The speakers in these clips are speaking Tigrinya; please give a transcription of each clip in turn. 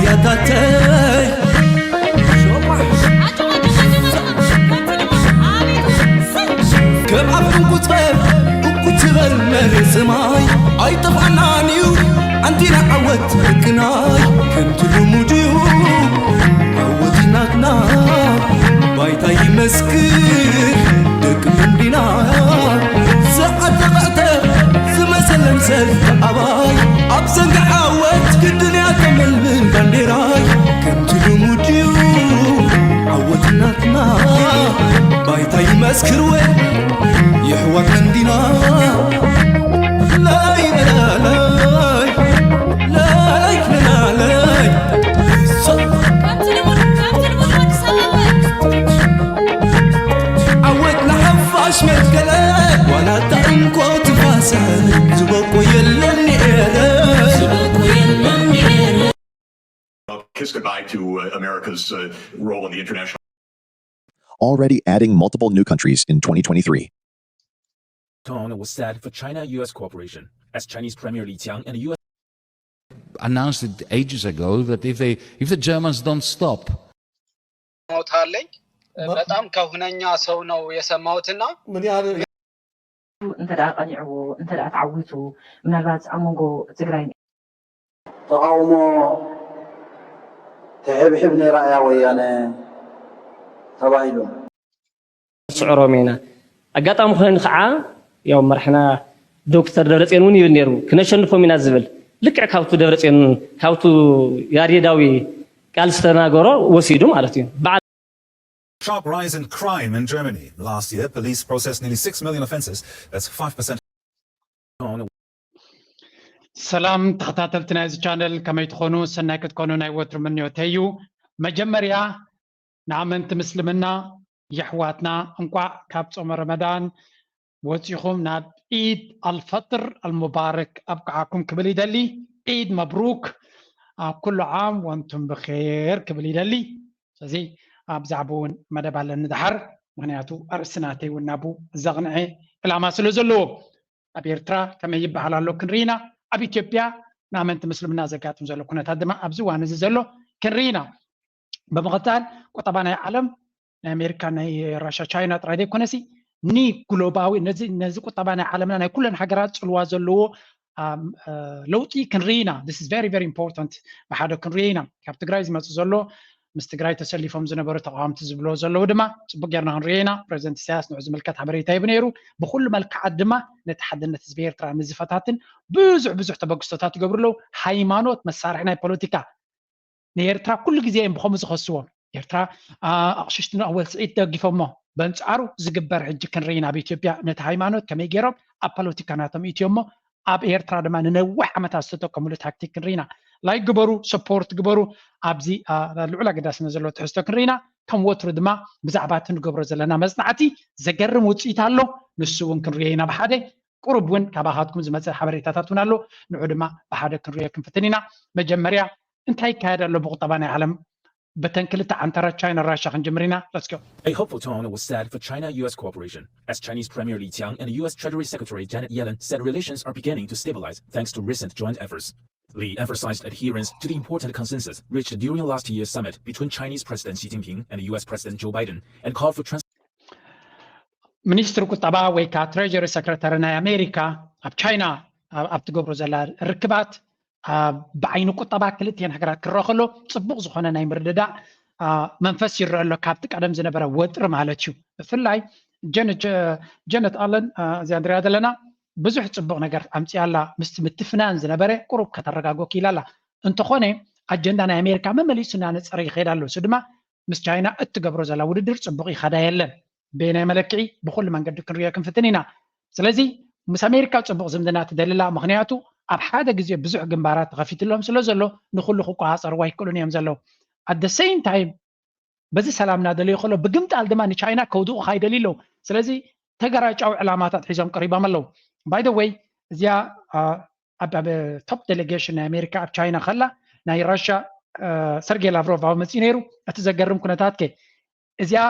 ያታተይ ከም ኣፍኩም ቁፅበር እኩ ትበል መሬት ሰማይ ኣይጠፍኣናን እዩ ኣንቲና ዓወት ሕቅናይ ከምቲ ልሙድ እዩ ዓወት ናትና ባይታ ይመስክር ደቂ እንዲና ሰዓት ተባዕተ ዝመሰለን ሰልፊ ኣባይ ኣብ ዘንጊ ዓወት ግድን እያ ተመልምን ባንዴራይ ከምቲ ልሙድ እዩ ዓወት ናትና ባይታ ይመስክር ወይ የሕዋት እንዲና ላላይ ላላይ ላላይ ላላይ ከምቲ ልሙድ ከምቲ ልሙድ ወዲ ሰላወት ዓወት ንሓፋሽ መትከለ ዋላ እታ እንኮ ትፋሰ ዝበቆ የለን ነረ Kiss goodbye to uh, America's uh, role in the international. Already adding multiple new countries in twenty twenty-three. Tone was sad for China U S cooperation, as Chinese Premier Li Qiang and U S announced it ages ago that if they if the Germans don't stop, ሞት አለኝ። በጣም ከሁነኛ ሰው ነው የሰማሁትና ምን ያህል እንተ ደኣ ቀኒዕዎ እንተ ደኣ ተዓዊቱ ምናልባት ኣብ መንጎ ትግራይ ተቓውሞ ትሕብሕብ ነይራ እያ ወያነ ተባሂሉ። ስዕሮም ኢና ኣጋጣሚ ኮይኑ ከዓ ያው መራሕና ዶክተር ደብረፅዮን እውን ይብል ነይሩ ክነሸንፎም ኢና ዝብል ልክዕ ካብቱ ደብረፅዮን ካብቱ ያሬዳዊ ቃል ዝተናገሮ ወሲዱ ማለት እዩ በዓል Sharp rise in crime in Germany. Last year, police processed nearly six million offenses. That's five percent. ሰላም ተኸታተልቲ ናይዚ ቻነል ከመይ ትኾኑ ሰናይ ክትኮኑ ናይ ወትሩ ምንዮተይ እዩ መጀመርያ ንኣመንቲ ምስልምና የሕዋትና እንቋዕ ካብ ጾመ ረመዳን ወፂኹም ናብ ኢድ ኣልፈጥር ኣልሙባረክ ኣብቅዓኩም ክብል ይደሊ ኢድ መብሩክ ኣብ ኩሉ ዓም ወንቱም ብኼር ክብል ይደሊ ስለዚ ኣብ ዛዕባ እውን መደብ ኣለኒ ድሓር ምክንያቱ ኣርእስቲ ናተይ እውን ናቡ ዘቕንዐ ዕላማ ስለ ዘለዎ ኣብ ኤርትራ ከመይ ይበሃል ኣሎ ክንርኢና ኣብ ኢትዮጵያ ንኣመንቲ ምስልምና ዘጋጥም ዘሎ ኩነታት ድማ ኣብዚ እዋን እዚ ዘሎ ክንርኢና ብምቕፃል ቁጠባ ናይ ዓለም ናይ ኣሜሪካ ናይ ራሻ ቻይና ጥራይ ዘይኮነሲ ኒ ግሎባዊ ነዚ ቁጠባ ናይ ዓለምና ናይ ኩለን ሃገራት ፅልዋ ዘለዎ ለውጢ ክንርኢ ኢና this is very very important ብሓደ ክንርኢ ኢና ካብ ትግራይ ዝመፁ ዘሎ ምስ ትግራይ ተሰሊፎም ዝነበሩ ተቃወምቲ ዝብሎ ዘለዉ ድማ ፅቡቅ ጌርና ክንርኢ ኢና ፕሬዚደንት ኢሳያስ ንዑ ዝምልከት ሓበሬታ ሂቡ ነይሩ ብኩሉ መልክዓት ድማ ነቲ ሓድነት ህዝቢ ኤርትራ ንዝፈታትን ብዙሕ ብዙሕ ተበግስቶታት ይገብሩ ኣለዉ ሃይማኖት መሳርሒ ናይ ፖለቲካ ንኤርትራ ኩሉ ግዜ እዮም ብኸምኡ ዝኸስዎ ኤርትራ ኣቕሽሽቲ ንኣወል ስዒድ ደጊፎሞ በንጻሩ ዝግበር ሕጂ ክንርኢ ናብ ኢትዮጵያ ነቲ ሃይማኖት ከመይ ገይሮም ኣብ ፖለቲካ ናቶም ኢትዮሞ ኣብ ኤርትራ ድማ ንነዊሕ ዓመታት ዝተጠቀምሉ ታክቲክ ክንርኢና ላይክ ግበሩ ሰፖርት ግበሩ ኣብዚ ልዑል ኣገዳስነት ዘለዎ ትሕዝቶ ክንርኢና ከም ወትሩ ድማ ብዛዕባ እቲ ንገብሮ ዘለና መጽናዕቲ ዘገርም ውፅኢት ኣሎ ንሱ እውን ክንርዮ ኢና ብሓደ ቁሩብ እውን ካባኻትኩም ዝመፀ ሓበሬታታት እውን ኣሎ ንዑ ድማ ብሓደ ክንርዮ ክንፍትን ኢና መጀመርያ እንታይ ይካየድ ኣሎ ብቁጠባ ናይ ዓለም በተን ክልተ ዓንተራት ቻይና ራሻ ክንጅምር ኢና let's go A hopeful tone was set for China U S cooperation, as Chinese Premier Li Qiang and U S Treasury Secretary Janet Yellen said relations are beginning to stabilize thanks to recent joint efforts. Li emphasized adherence to the important consensus reached during last year's summit between Chinese President Xi Jinping and U S President Joe Biden and called for trans- ሚኒስትሪ ቁጠባ ወይ ከዓ ትሬጀሪ ሰክረታሪ ናይ ኣሜሪካ ኣብ ቻይና ኣብ ትገብሮ ዘላ ርክባት ብዓይኒ ቁጠባ ክልቲኤን ሃገራት ክረአ ከሎ ፅቡቕ ዝኾነ ናይ ምርድዳእ መንፈስ ይረአ ኣሎ ካብቲ ቀደም ዝነበረ ወጥሪ ማለት እዩ ብፍላይ ጀነት ኣለን እዚኣ ንሪኣ ዘለና ብዙሕ ፅቡቕ ነገር ኣምፅኣ ኣላ ምስቲ ምትፍናን ዝነበረ ቁሩብ ከተረጋጎ ክኢላ ኣላ እንተኾነ ኣጀንዳ ናይ ኣሜሪካ መመሊሱ እናነፀረ ይኸይድ ኣሎ እሱ ድማ ምስ ቻይና እትገብሮ ዘላ ውድድር ፅቡቕ ይኸዳ የለን በየናይ መለክዒ ብኩሉ መንገዲ ክንሪኦ ክንፍትን ኢና ስለዚ ምስ ኣሜሪካ ፅቡቕ ዝምድና ትደልላ ምክንያቱ ኣብ ሓደ ግዜ ብዙሕ ግንባራት ተኸፊትሎም ስለ ዘሎ ንኩሉ ክቆፃፀርዎ ኣይክእሉን እዮም ዘለዉ at the same time በዚ ሰላም እናደለዩ ከሎ ብግምጣል ድማ ንቻይና ከውድቑ ካይደልዩ ኣለዉ ስለዚ ተገራጫዊ ዕላማታት ሒዞም ቀሪቦም ኣለዉ by the way እዚኣ ኣብ top delegation ናይ ኣሜሪካ ኣብ ቻይና ከላ ናይ ራሻ ሰርጌ ላቭሮቭ ኣብ መፅኡ ነይሩ እቲ ዘገርም ኩነታት ከ እዚኣ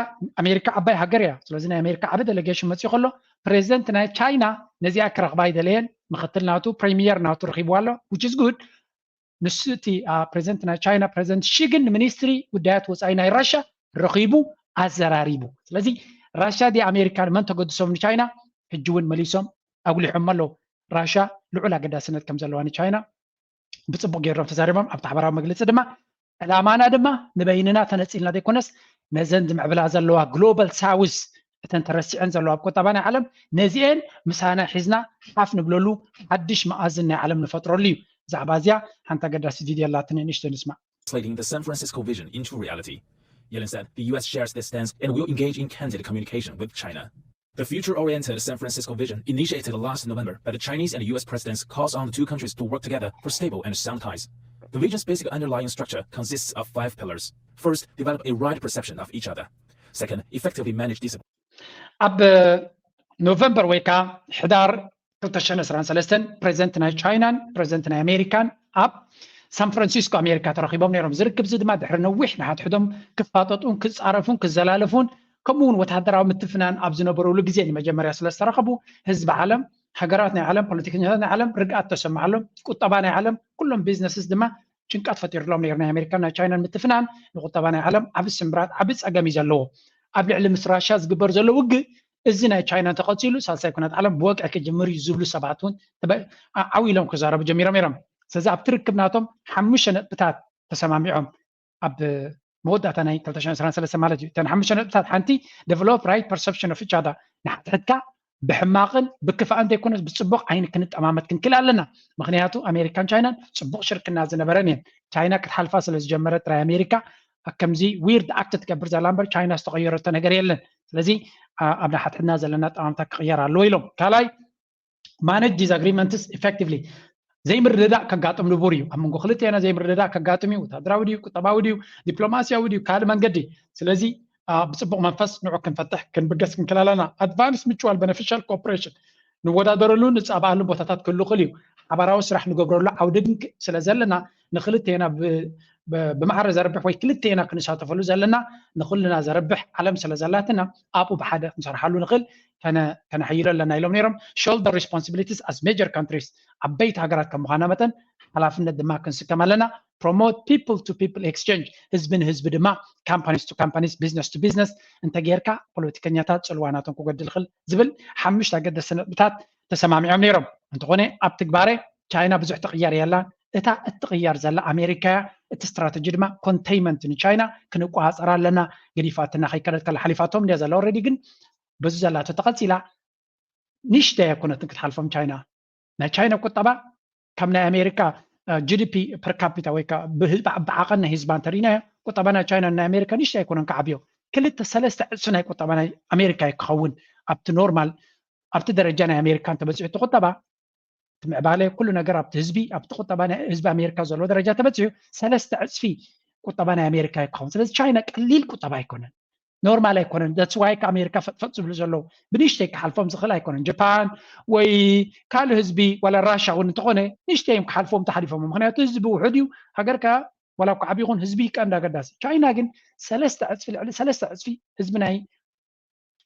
ኣሜሪካ ዓባይ ሃገር እያ ስለዚ ናይ ኣሜሪካ ዓቢ delegation መፅኡ ከሎ ፕሬዚደንት ናይ ቻይና ነዚኣ ክረኽባ ኣይደለየን ምክትል ናቱ ፕሪሚየር ናቱ ረኪብዋ ኣሎ which is good ንሱ እቲ ፕሬዚደንት ናይ ቻይና ፕሬዚደንት ሺ ግን ንሚኒስትሪ ጉዳያት ወፃኢ ናይ ራሻ ረኺቡ ኣዘራሪቡ። ስለዚ ራሻ ዲ ኣሜሪካ መን ተገድሶም ንቻይና ሕጂ እውን መሊሶም ኣጉሊሖም ኣለዉ። ራሻ ልዑል ኣገዳስነት ከም ዘለዋ ንቻይና ብፅቡቅ ገይሮም ተዛሪቦም። ኣብቲ ሓበራዊ መግለፂ ድማ ዕላማና ድማ ንበይንና ተነፂልና ዘይኮነስ ነዘን ዝምዕብላ ዘለዋ ግሎባል ሳውዝ እተን ተረሲዐን ዘለዋ ኣብ ቁጠባ ናይ ዓለም ነዚአን ምሳና ሒዝና ሓፍ ንብለሉ ሓድሽ መኣዝን ናይ ዓለም ንፈጥረሉ እዩ። ብዛዕባ እዚኣ ሓንቲ ኣገዳሲ ቪድዮ ኣላትኒ ንእሽቶ ንስማ። Translating the San Francisco vision into reality. Yellen said the U S shares this stance and will engage in candid communication with China. The future-oriented San Francisco vision initiated last November by the Chinese and U S presidents calls on the two countries to work together for stable and sound ties. The vision's basic underlying structure consists of five pillars. First, develop a right perception of each other. Second, effectively manage disagreements. ኣብ ኖቨምበር ወይ ከዓ ሕዳር ክልተ ሽሕን ዕስራን ሰለስተን ፕሬዚደንት ናይ ቻይናን ፕሬዚደንት ናይ ኣሜሪካን ኣብ ሳን ፍራንሲስኮ ኣሜሪካ ተረኺቦም ነይሮም። ዝርክብ እዚ ድማ ድሕሪ ነዊሕ ንሓድሕዶም ክፋጠጡን ክፃረፉን ክዘላለፉን ከምኡ እውን ወታደራዊ ምትፍናን ኣብ ዝነበረሉ ግዜ ንመጀመርያ ስለ ዝተረኸቡ ህዝቢ ዓለም፣ ሃገራት ናይ ዓለም፣ ፖለቲከኛታት ናይ ዓለም ርግኣት ተሰምዓሎም። ቁጠባ ናይ ዓለም ኩሎም ቢዝነስስ ድማ ጭንቀት ፈጢሩሎም ነይሩ። ናይ ኣሜሪካን ናይ ቻይናን ምትፍናን ንቁጠባ ናይ ዓለም ዓቢ ስምብራት ዓቢ ፀገም እዩ ዘለዎ። ኣብ ልዕሊ ምስ ራሻ ዝግበር ዘሎ ውግእ እዚ ናይ ቻይና እንተቐፂሉ ሳልሳይ ኩናት ዓለም ብወግዒ ክጅምር እዩ ዝብሉ ሰባት እውን ዓው ኢሎም ክዛረቡ ጀሚሮም ነይሮም። ስለዚ ኣብቲ ርክብ ናቶም ሓሙሽተ ነጥብታት ተሰማሚዖም ኣብ መወዳእታ ናይ ክልተ ሽሕን ዕስራን ሰለስተን ማለት እዩ። እተን ሓሙሽተ ነጥብታት ሓንቲ develop right perception of each other፣ ንሓድሕድካ ብሕማቕን ብክፋእን ዘይኮነስ ብፅቡቕ ዓይኒ ክንጠማመት ክንክእል ኣለና። ምክንያቱ ኣሜሪካን ቻይናን ፅቡቕ ሽርክና ዝነበረን እየን። ቻይና ክትሓልፋ ስለ ዝጀመረት ጥራይ ኣሜሪካ ከምዚ weird act ትገብር ዘላ እምበር ቻይና ዝተቐየረቶ ነገር የለን። ስለዚ ኣብ ናይ ሓድሕድና ዘለና ኣጠማምታ ክቕየር ኣለዎ ኢሎም። ካልኣይ manage disagreements effectively፣ ዘይምርድዳእ ከጋጥም ንቡር እዩ። ኣብ መንጎ ክልቴና ዘይምርድዳእ ከጋጥም እዩ። ወታደራዊ ድዩ፣ ቁጠባዊ ድዩ፣ ዲፕሎማሲያዊ ድዩ፣ ካልእ መንገዲ። ስለዚ ብፅቡቕ መንፈስ ንዑ ክንፈትሕ ክንብገስ ክንክእል ኣለና። Advance mutual beneficial cooperation፣ ንወዳደረሉ ንፃባኣሉ ቦታታት ክህሉ ክእል እዩ። ሓባራዊ ስራሕ ንገብረሉ ዓውዲ ግን ስለ ዘለና ንክልቴና ብማዕረ ዘርብሕ ወይ ክልቴና ክንሳተፈሉ ዘለና ንክልና ዘርብሕ ዓለም ስለ ዘላትና ኣብኡ ብሓደ ክንሰርሓሉ ንክእል ከነሕይሎ ኣለና ኢሎም ነይሮም። Shoulder responsibilities as major countries፣ ዓበይቲ ሃገራት ከም ምዃና መጠን ሓላፍነት ድማ ክንስከም ኣለና። Promote people to people exchange፣ ህዝቢ ንህዝቢ ድማ companies to companies፣ business to business እንተጌርካ ፖለቲከኛታት ፅልዋ ናቶም ክጎድል ይኽእል ዝብል ሓሙሽተ ኣገደስቲ ነጥብታት ተሰማሚዖም ነይሮም። እንተኾነ ኣብ ትግባረ ቻይና ብዙሕ ትቕየር የላን። እታ እትቕየር ዘላ ኣሜሪካ እያ። እቲ ስትራተጂ ድማ containment ንቻይና ክንቆፃፀር ኣለና፣ ገዲፋትና ከይከደት ከላ ሓሊፋቶም እንድያ ዘላ። Already ግን በዚ ዘላቶ ተቐፂላ ንእሽተይ ኣይኮነትን ክትሓልፎም ቻይና። ናይ ቻይና ቁጠባ ካብ ናይ ኣሜሪካ GDP per capita ወይ ከዓ ብዓቐን ናይ ህዝባ እንተሪእናዮ ቁጠባ ናይ ቻይና ናይ ኣሜሪካ ንእሽተይ ኣይኮነን ክዓብዮ። ክልተ ሰለስተ ዕፅፊ ናይ ቁጠባ ናይ ኣሜሪካ እዩ ክኸውን ኣብቲ ኖርማል ኣብቲ ደረጃ ናይ ኣሜሪካ እንተበፂሑ እቲ ቁጠባ እቲ ምዕባለ ኩሉ ነገር ኣብቲ ህዝቢ ኣብቲ ቁጠባ ናይ ህዝቢ ኣሜሪካ ዘለዎ ደረጃ ተበፂሑ ሰለስተ ዕፅፊ ቁጠባ ናይ ኣሜሪካ እዩ ክኸውን። ስለዚ ቻይና ቀሊል ቁጠባ ኣይኮነን፣ ኖርማል ኣይኮነን። That's why ከ ኣሜሪካ ፈጥፈጥ ዝብሉ ዘለዉ ብንእሽተይ ክሓልፎም ዝኽእል ኣይኮነን። ጃፓን ወይ ካልእ ህዝቢ ዋላ ራሻ እውን እንተኾነ ንእሽተይ እዮም ክሓልፎም ተሓሊፎም፣ ምክንያቱ ህዝቢ ውሑድ እዩ። ሃገር ከ ዋላ እኳ ዓብዪ ይኹን ህዝቢ ቀንዲ ኣገዳሲ። ቻይና ግን ሰለስተ ዕፅፊ ልዕሊ ሰለስተ ዕፅፊ ህዝቢ ናይ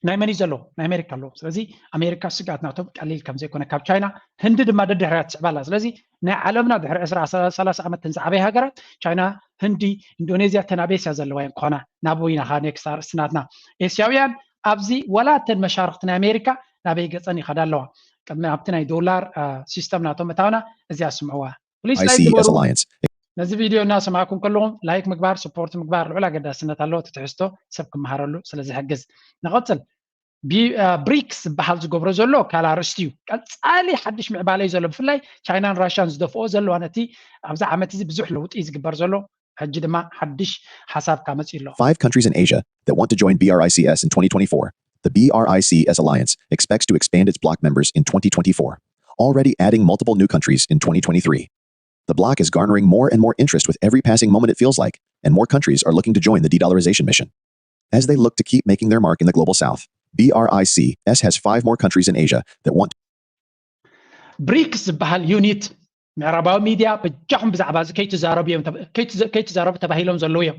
ናይ መን እዩ ዘለዎ? ናይ ኣሜሪካ ኣለዎ። ስለዚ ኣሜሪካ ስግኣት ናቶም ቀሊል ከም ዘይኮነ ካብ ቻይና፣ ህንዲ ድማ ደድሕሪያ ትስዕባ ኣላ። ስለዚ ናይ ዓለምና ድሕሪ ዕስራ ሰላሳ ዓመት ተን ዝዓበያ ሃገራት ቻይና፣ ህንዲ፣ ኢንዶኔዝያ ተናቤስያ ዘለዋ እየን ክኾና። ናብ ወይናኻ ኔክስት ኣርእስቲ ናትና ኤስያውያን ኣብዚ ዋላ እተን መሻርኽቲ ናይ ኣሜሪካ ናበይ ገፀን ይኸዳ ኣለዋ። ቅድሚ ኣብቲ ናይ ዶላር ሲስተም ናቶም እታውና እዚኣ ስምዕዋ። Please like I C S ግበሩ። Alliance. ነዚ ቪድዮ እናሰማዕኩም ከለኹም ላይክ ምግባር ስፖርት ምግባር ልዑል ኣገዳስነት ኣለዎ። እቲ ትሕዝቶ ሰብ ክመሃረሉ ስለ ዝሕግዝ። ንቐፅል። ብሪክስ ዝበሃል ዝገብሮ ዘሎ ካልእ ኣርእስቲ እዩ። ቀፃሊ ሓድሽ ምዕባለ እዩ ዘሎ። ብፍላይ ቻይናን ራሽያን ዝደፍኦ ዘለዋ ነቲ ኣብዚ ዓመት እዚ ብዙሕ ለውጢ እዩ ዝግበር ዘሎ። ሕጂ ድማ ሓድሽ ሓሳብ ካመፅእ ኣሎ። Five countries in Asia that want to join B R I C S in twenty twenty-four. The B R I C S Alliance expects to expand its bloc members in twenty twenty-four, already adding multiple new countries in twenty twenty-three. The bloc is garnering more and more interest with every passing moment it feels like, and more countries are looking to join the de-dollarization mission. As they look to keep making their mark in the global south, B R I C S has five more countries in Asia that want ብሪክስ ዝበሃል ዩኒት ምዕራባዊ ሚድያ በጃኹም ብዛዕባ እዚ ከይትዛረቡ እዮም ተባ- ከይትዘ- ከይትዛረቡ ተባሂሎም ዘለዉ እዮም።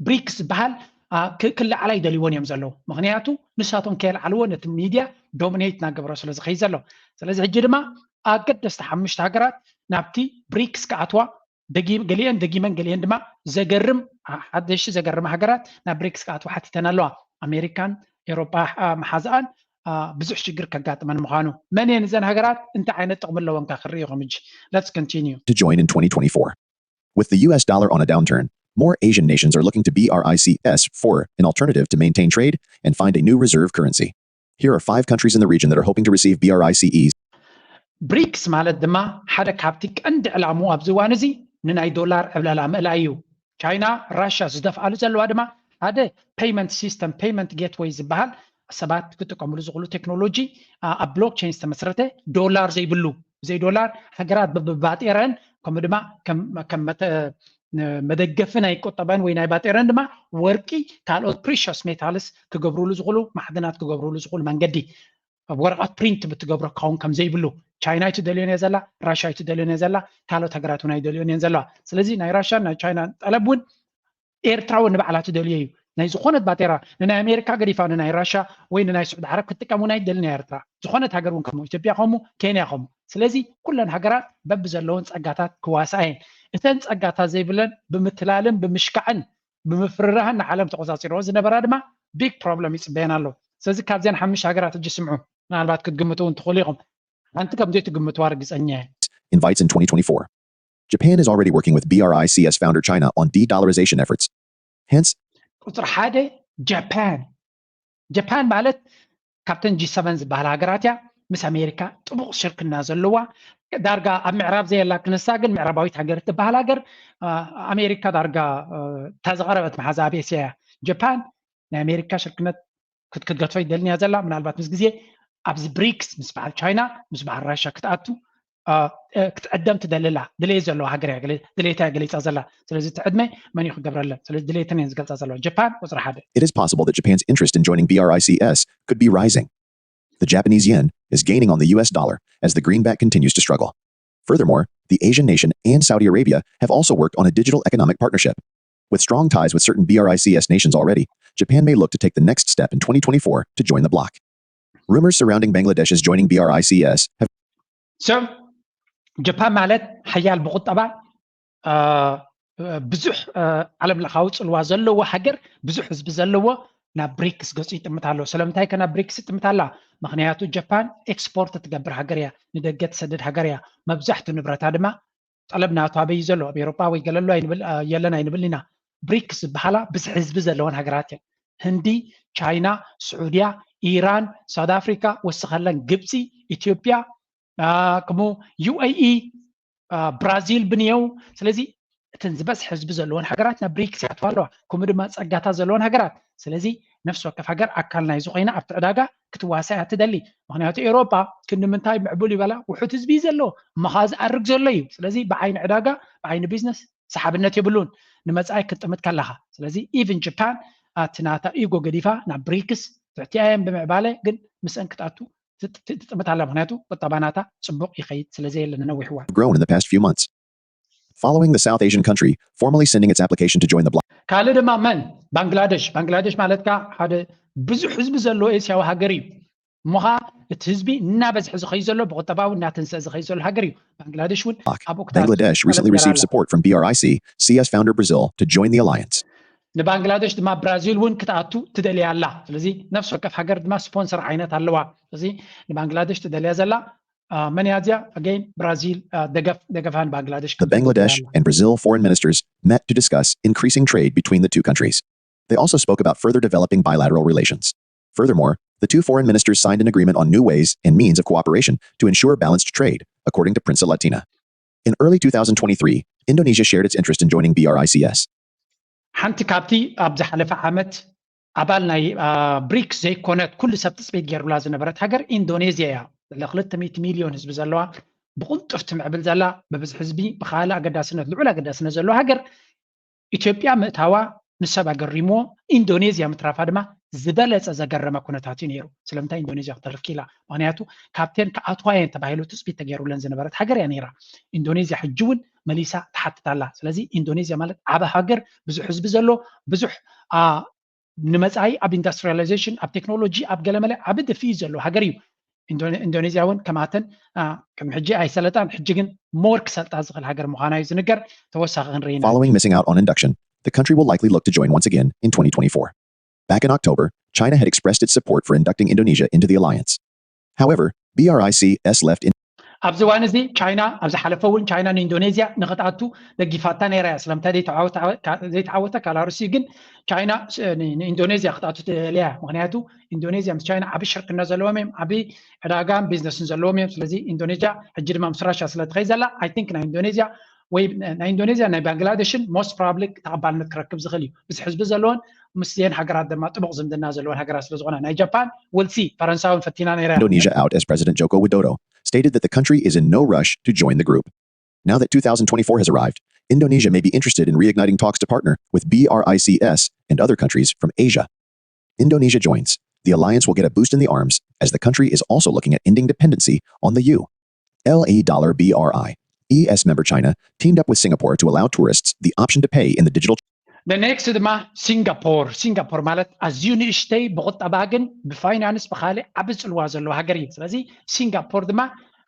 ብሪክስ ዝበሃል አ፣ ክ- ክለዓላ ይደልይዎን እዮም ዘለዉ። ምክንያቱ ንሳቶም ከየልዓልዎ ነቲ ሚድያ ዶሚኔት እናገበሮ ስለ ዝኸይድ ዘሎ። ስለዚ ሕጂ ድማ ኣገደስቲ ሓሙሽተ ሃገራት ናብቲ ብሪክስ ክኣትዋ ገሊአን ደጊመን ገሊአን ድማ ዘገርም ሓደሽቲ ዘገርም ሃገራት ናብ ብሪክስ ክኣትዋ ሓቲተን ኣለዋ። ኣሜሪካን ኤሮጳ መሓዝኣን ብዙሕ ሽግር ከጋጥመን ምዃኑ። መን እየን እዘን ሃገራት? እንታይ ዓይነት ጥቕሚ ኣለወን ከ ክርኢ ኢኹም። ሕጂ let's continue. To join in twenty twenty-four. With the U S dollar on a downturn, more Asian nations are looking to B R I C S for an alternative to maintain trade and find a new reserve currency. Here are five countries in the region that are hoping to receive B R I C Es. ብሪክስ ማለት ድማ ሓደ ካብቲ ቀንዲ ዕላምኡ ኣብዚ እዋን እዚ ንናይ ዶላር ዕብለላ ምእላይ እዩ። ቻይና፣ ራሻ ዝደፍኣሉ ዘለዋ ድማ ሓደ payment system፣ payment gateway ዝበሃል ሰባት ክጥቀምሉ ዝኽእሉ ቴክኖሎጂ ኣብ ብሎክቸይን ዝተመስረተ ዶላር ዘይብሉ፣ ብዘይ ዶላር ሃገራት ብባጤረን ከምኡ ድማ ከም መደገፊ ናይ ቁጠባን ወይ ናይ ባጤረን ድማ ወርቂ፣ ካልኦት precious metals ክገብሩሉ ዝኽእሉ፣ ማዕድናት ክገብሩሉ ዝኽእሉ መንገዲ። ወረቐት ፕሪንት ብትገብሮ ክኸውን ከም ዘይብሉ። ቻይና ኣይትደልዮን እያ ዘላ፣ ራሻ ኣይትደልዮን እያ ዘላ፣ ካልኦት ሃገራት እውን ኣይደልዮን እየን ዘለዋ። ስለዚ ናይ ራሻን ናይ ቻይናን ጠለብ እውን ኤርትራ እውን ንባዕላ ትደልዮ እዩ። ናይ ዝኾነት ባጤራ ንናይ ኣሜሪካ ገዲፋ ንናይ ራሻ ወይ ንናይ ስዑድ ዓረብ ክትጥቀም እውን ኣይትደልን እያ ኤርትራ። ዝኾነት ሃገር እውን ከምኡ፣ ኢትዮጵያ ከምኡ፣ ኬንያ ከምኡ። ስለዚ ኩለን ሃገራት በብዘለውን ጸጋታት ክዋስኣ እየን። እተን ጸጋታት ዘይብለን ብምትላልን ብምሽካዕን ብምፍርራህን ንዓለም ተቆጻጺርዎ ዝነበራ ድማ big problem ይጽበየን ኣሎ። ስለዚ ካብዘን ሓሙሽተ ሃገራት ሕጂ ስምዑ፣ ምናልባት ክትግምቱ እውን ትኽእሉ ኢኹም። ሓንቲ ከም ዘይትግምትዋ ርግጸኛ እየ። Invites in twenty twenty-four. Japan is already working with B R I C S founder China on de-dollarization efforts. Hence, ቁጽሪ ሓደ ጃፓን። ጃፓን ማለት ካብተን ጂ ሰቨን ዝበሃላ ሃገራት እያ። ምስ ኣሜሪካ ጥቡቕ ሽርክና ዘለዋ፣ ዳርጋ ኣብ ምዕራብ ዘየላ ክነሳ ግን ምዕራባዊት ሃገር እትበሃል ሃገር ኣሜሪካ ዳርጋ እታ ዝቐረበት መሓዛ ኣብ ኤስያ እያ። ጃፓን ናይ ኣሜሪካ ሽርክነት ክትገድፎ ይደልን እያ ዘላ። ምናልባት ምስ ግዜ ኣብዚ ብሪክስ ምስ በዓል ቻይና ምስ በዓል ራሻ ክትኣቱ ክትዕደም ትደልላ ድሌት ዘለዋ ሃገር እያ፣ ድሌታ እያ ገሊፃ ዘላ። ስለዚ እቲ ዕድመ መን እዩ ክገብረለን? ስለዚ ድሌተን እየን ዝገልፃ ዘለዋ። ጃፓን ቁፅሪ ሓደ። It is possible that Japan's interest in joining B R I C S could be rising. The Japanese yen is gaining on the U S dollar as the greenback continues to struggle. Furthermore, the Asian nation and Saudi Arabia have also worked on a digital economic partnership. With strong ties with certain B R I C S nations already, Japan may look to take the next step in twenty twenty-four to join the bloc. Rumors surrounding Bangladesh as joining B R I C S have ሰብ ጃፓን ማለት ሓያል ብቁጠባ ብዙሕ ዓለም ለኻዊ ፅልዋ ዘለዎ ሃገር፣ ብዙሕ ህዝቢ ዘለዎ ናብ ብሪክስ ገፁ ይጥምት ኣሎ። ስለምንታይ ከ ናብ ብሪክስ ይጥምት ኣላ? ምክንያቱ ጃፓን ኤክስፖርት ትገብር ሃገር እያ፣ ንደገ ትሰድድ ሃገር እያ። መብዛሕትኡ ንብረታ ድማ ጠለብ ናቱ ኣበይ ዘሎ? ኣብ ኤሮጳ ወይ ገለሎ የለን ኣይንብል ኢና። ብሪክስ ዝበሃላ ብዝሒ ህዝቢ ዘለወን ሃገራት እየን። ህንዲ፣ ቻይና፣ ስዑድያ፣ ኢራን፣ ሳውት ኣፍሪካ፣ ወስኸለን ግብፂ፣ ኢትዮጵያ፣ ከምኡ ዩ ኤ ኢ፣ ብራዚል ብንየው። ስለዚ እተን ዝበዝሐ ህዝቢ ዘለወን ሃገራት ናብ ብሪክስ ይኣትዋ ኣለዋ። ከምኡ ድማ ፀጋታት ዘለወን ሃገራት። ስለዚ ነፍሲ ወከፍ ሃገር ኣካል ናይዚ ኮይና ኣብቲ ዕዳጋ ክትዋሳእ እያ ትደሊ። ምክንያቱ ኤሮጳ ክንዲ ምንታይ ምዕቡል ይበላ? ውሑድ ህዝቢ እዩ ዘለዎ፣ እሞ ከዓ ዝኣርግ ዘሎ እዩ። ስለዚ ብዓይኒ ዕዳጋ፣ ብዓይኒ ቢዝነስ ሰሓብነት የብሉን ንመጻኢ ክትጥምት ከለኻ። ስለዚ ኢቭን ጃፓን ኣቲ ናታ ኢጎ ገዲፋ ናብ ብሪክስ ትሕቲኣየን ብምዕባለ ግን ምስአን ክትኣቱ ትጥምት ኣላ። ምክንያቱ ቁጠባ ናታ ጽቡቕ ይኸይድ ስለ ዘየለ ንነዊሕ እዋን። grown in the past few months. Following the South Asian country formally sending its application to join the bloc. ካልእ ድማ መን? ባንግላደሽ። ባንግላደሽ ማለት ከዓ ሓደ ብዙሕ ህዝቢ ዘለዎ ኤስያዊ ሃገር እዩ። እሞ ከዓ እቲ ህዝቢ እናበዝሐ ዝኸይ ዘሎ ብቁጠባዊ እናተንሰእ ዝኸይ ዘሎ ሃገር እዩ። ባንግላደሽ እውን ኣብኡ Bangladesh recently received support from B R I C S founder Brazil to join the alliance. ንባንግላደሽ ድማ ብራዚል እውን ክትኣቱ ትደልያ ኣላ። ስለዚ ነፍሲ ወከፍ ሃገር ድማ ስፖንሰር ዓይነት ኣለዋ። ስለዚ ንባንግላደሽ ትደልያ ዘላ መን እያ እዚኣ? ኣገይን ብራዚል ደገፍ ደገፋ ንባንግላደሽ The Bangladesh and Brazil foreign ministers met to discuss increasing trade between the two countries. They also spoke about further developing bilateral relations. Furthermore, the two foreign ministers signed an agreement on new ways and means of cooperation to ensure balanced trade, according to Princesa Latina. In early two thousand twenty-three, Indonesia shared its interest in joining B R I C S. ሓንቲ ካብቲ ኣብ ዝሓለፈ ዓመት ኣባል ናይ ብሪክስ ዘይኮነት ኩሉ ሰብ ትፅቢት ገይሩላ ዝነበረት ሃገር ኢንዶኔዝያ እያ። ለ ክልተ ሚእቲ ሚልዮን ህዝቢ ዘለዋ፣ ብቕልጡፍ ትምዕብል ዘላ፣ ብብዝሒ ህዝቢ ብካልእ ኣገዳስነት ልዑል ኣገዳስነት ዘለዎ ሃገር ኢትዮጵያ ምእታዋ ንሰብ ኣገሪምዎ፣ ኢንዶኔዝያ ምትራፋ ድማ ዝበለፀ ዘገረመ ኩነታት እዩ ነይሩ። ስለምንታይ ኢንዶኔዝያ ክተርፍ ክኢላ? ምክንያቱ ካብተን ክኣትዋ እየን ተባሂሉ ትፅቢት ተገይሩለን ዝነበረት ሃገር እያ ነይራ። ኢንዶኔዝያ ሕጂ እውን መሊሳ ትሓትት ኣላ። ስለዚ ኢንዶኔዝያ ማለት ዓቢ ሃገር፣ ብዙሕ ህዝቢ ዘሎ፣ ብዙሕ ንመጻኢ ኣብ ኢንዱስትሪያላይዜሽን፣ ኣብ ቴክኖሎጂ፣ ኣብ ገለመለ ዓቢ ድፍኢት ዘለዎ ሃገር እዩ። ኢንዶኔዝያ እውን ከማተን ከም ሕጂ ኣይሰለጣን፣ ሕጂ ግን ሞር ክሰልጣ ዝኽእል ሃገር ምዃና እዩ ዝንገር። ተወሳኺ ክንርኢ ኢና። Following missing out on induction, the country will likely look to join once again in twenty twenty-four. Back in October, China had expressed its support for inducting Indonesia into the alliance. However, BRICS left in ኣብዚ እዋን እዚ ቻይና፣ ኣብ ዝሓለፈ እውን ቻይና ንኢንዶኔዝያ ንክትኣቱ ደጊፋታ ነይራ እያ። ስለምንታይ ዘይተዓወተ? ዘይተዓወተ ካላ ሩሲ ግን ቻይና ንኢንዶኔዝያ ክትኣቱ ትደልያ። ምክንያቱ ኢንዶኔዝያ ምስ ቻይና ዓቢ ሽርክነት ዘለዎም እዮም፣ ዓቢ ዕዳጋን ቢዝነስን ዘለዎም እዮም። ስለዚ ኢንዶኔዝያ ሕጂ ድማ ምስ ራሽያ ስለትኸይ ዘላ፣ I think ናይ ኢንዶኔዝያ ወይ ናይ ኢንዶኔዝያ ናይ ባንግላደሽን most probably ተቐባልነት ክረክብ ዝኽእል እዩ። ብዙሕ ህዝቢ ዘለዎን ምስዚአን ሃገራት ድማ ጥቡቕ ዝምድና ዘለዎን ሃገራት ስለዝኾና፣ ናይ ጃፓን ውልሲ ፈረንሳውን ፈቲና ነይራ። Indonesia out as President Joko Widodo stated that the country is in no rush to join the group. Now that two thousand twenty-four has arrived, Indonesia may be interested in reigniting talks to partner with BRICS and other countries from Asia. Indonesia joins, the alliance will get a boost in the arms as the country is also looking at ending dependency on the U. L A dollar BRI. E S member China teamed up with Singapore to allow tourists the option to pay in the digital The next ድማ ሲንጋፖር። ሲንጋፖር ማለት ኣዝዩ ንእሽተይ ብቁጠባ ግን ብፋይናንስ ብካሊእ ዓቢ ጽልዋ ዘለዎ ሃገር እዩ። ስለዚ ሲንጋፖር ድማ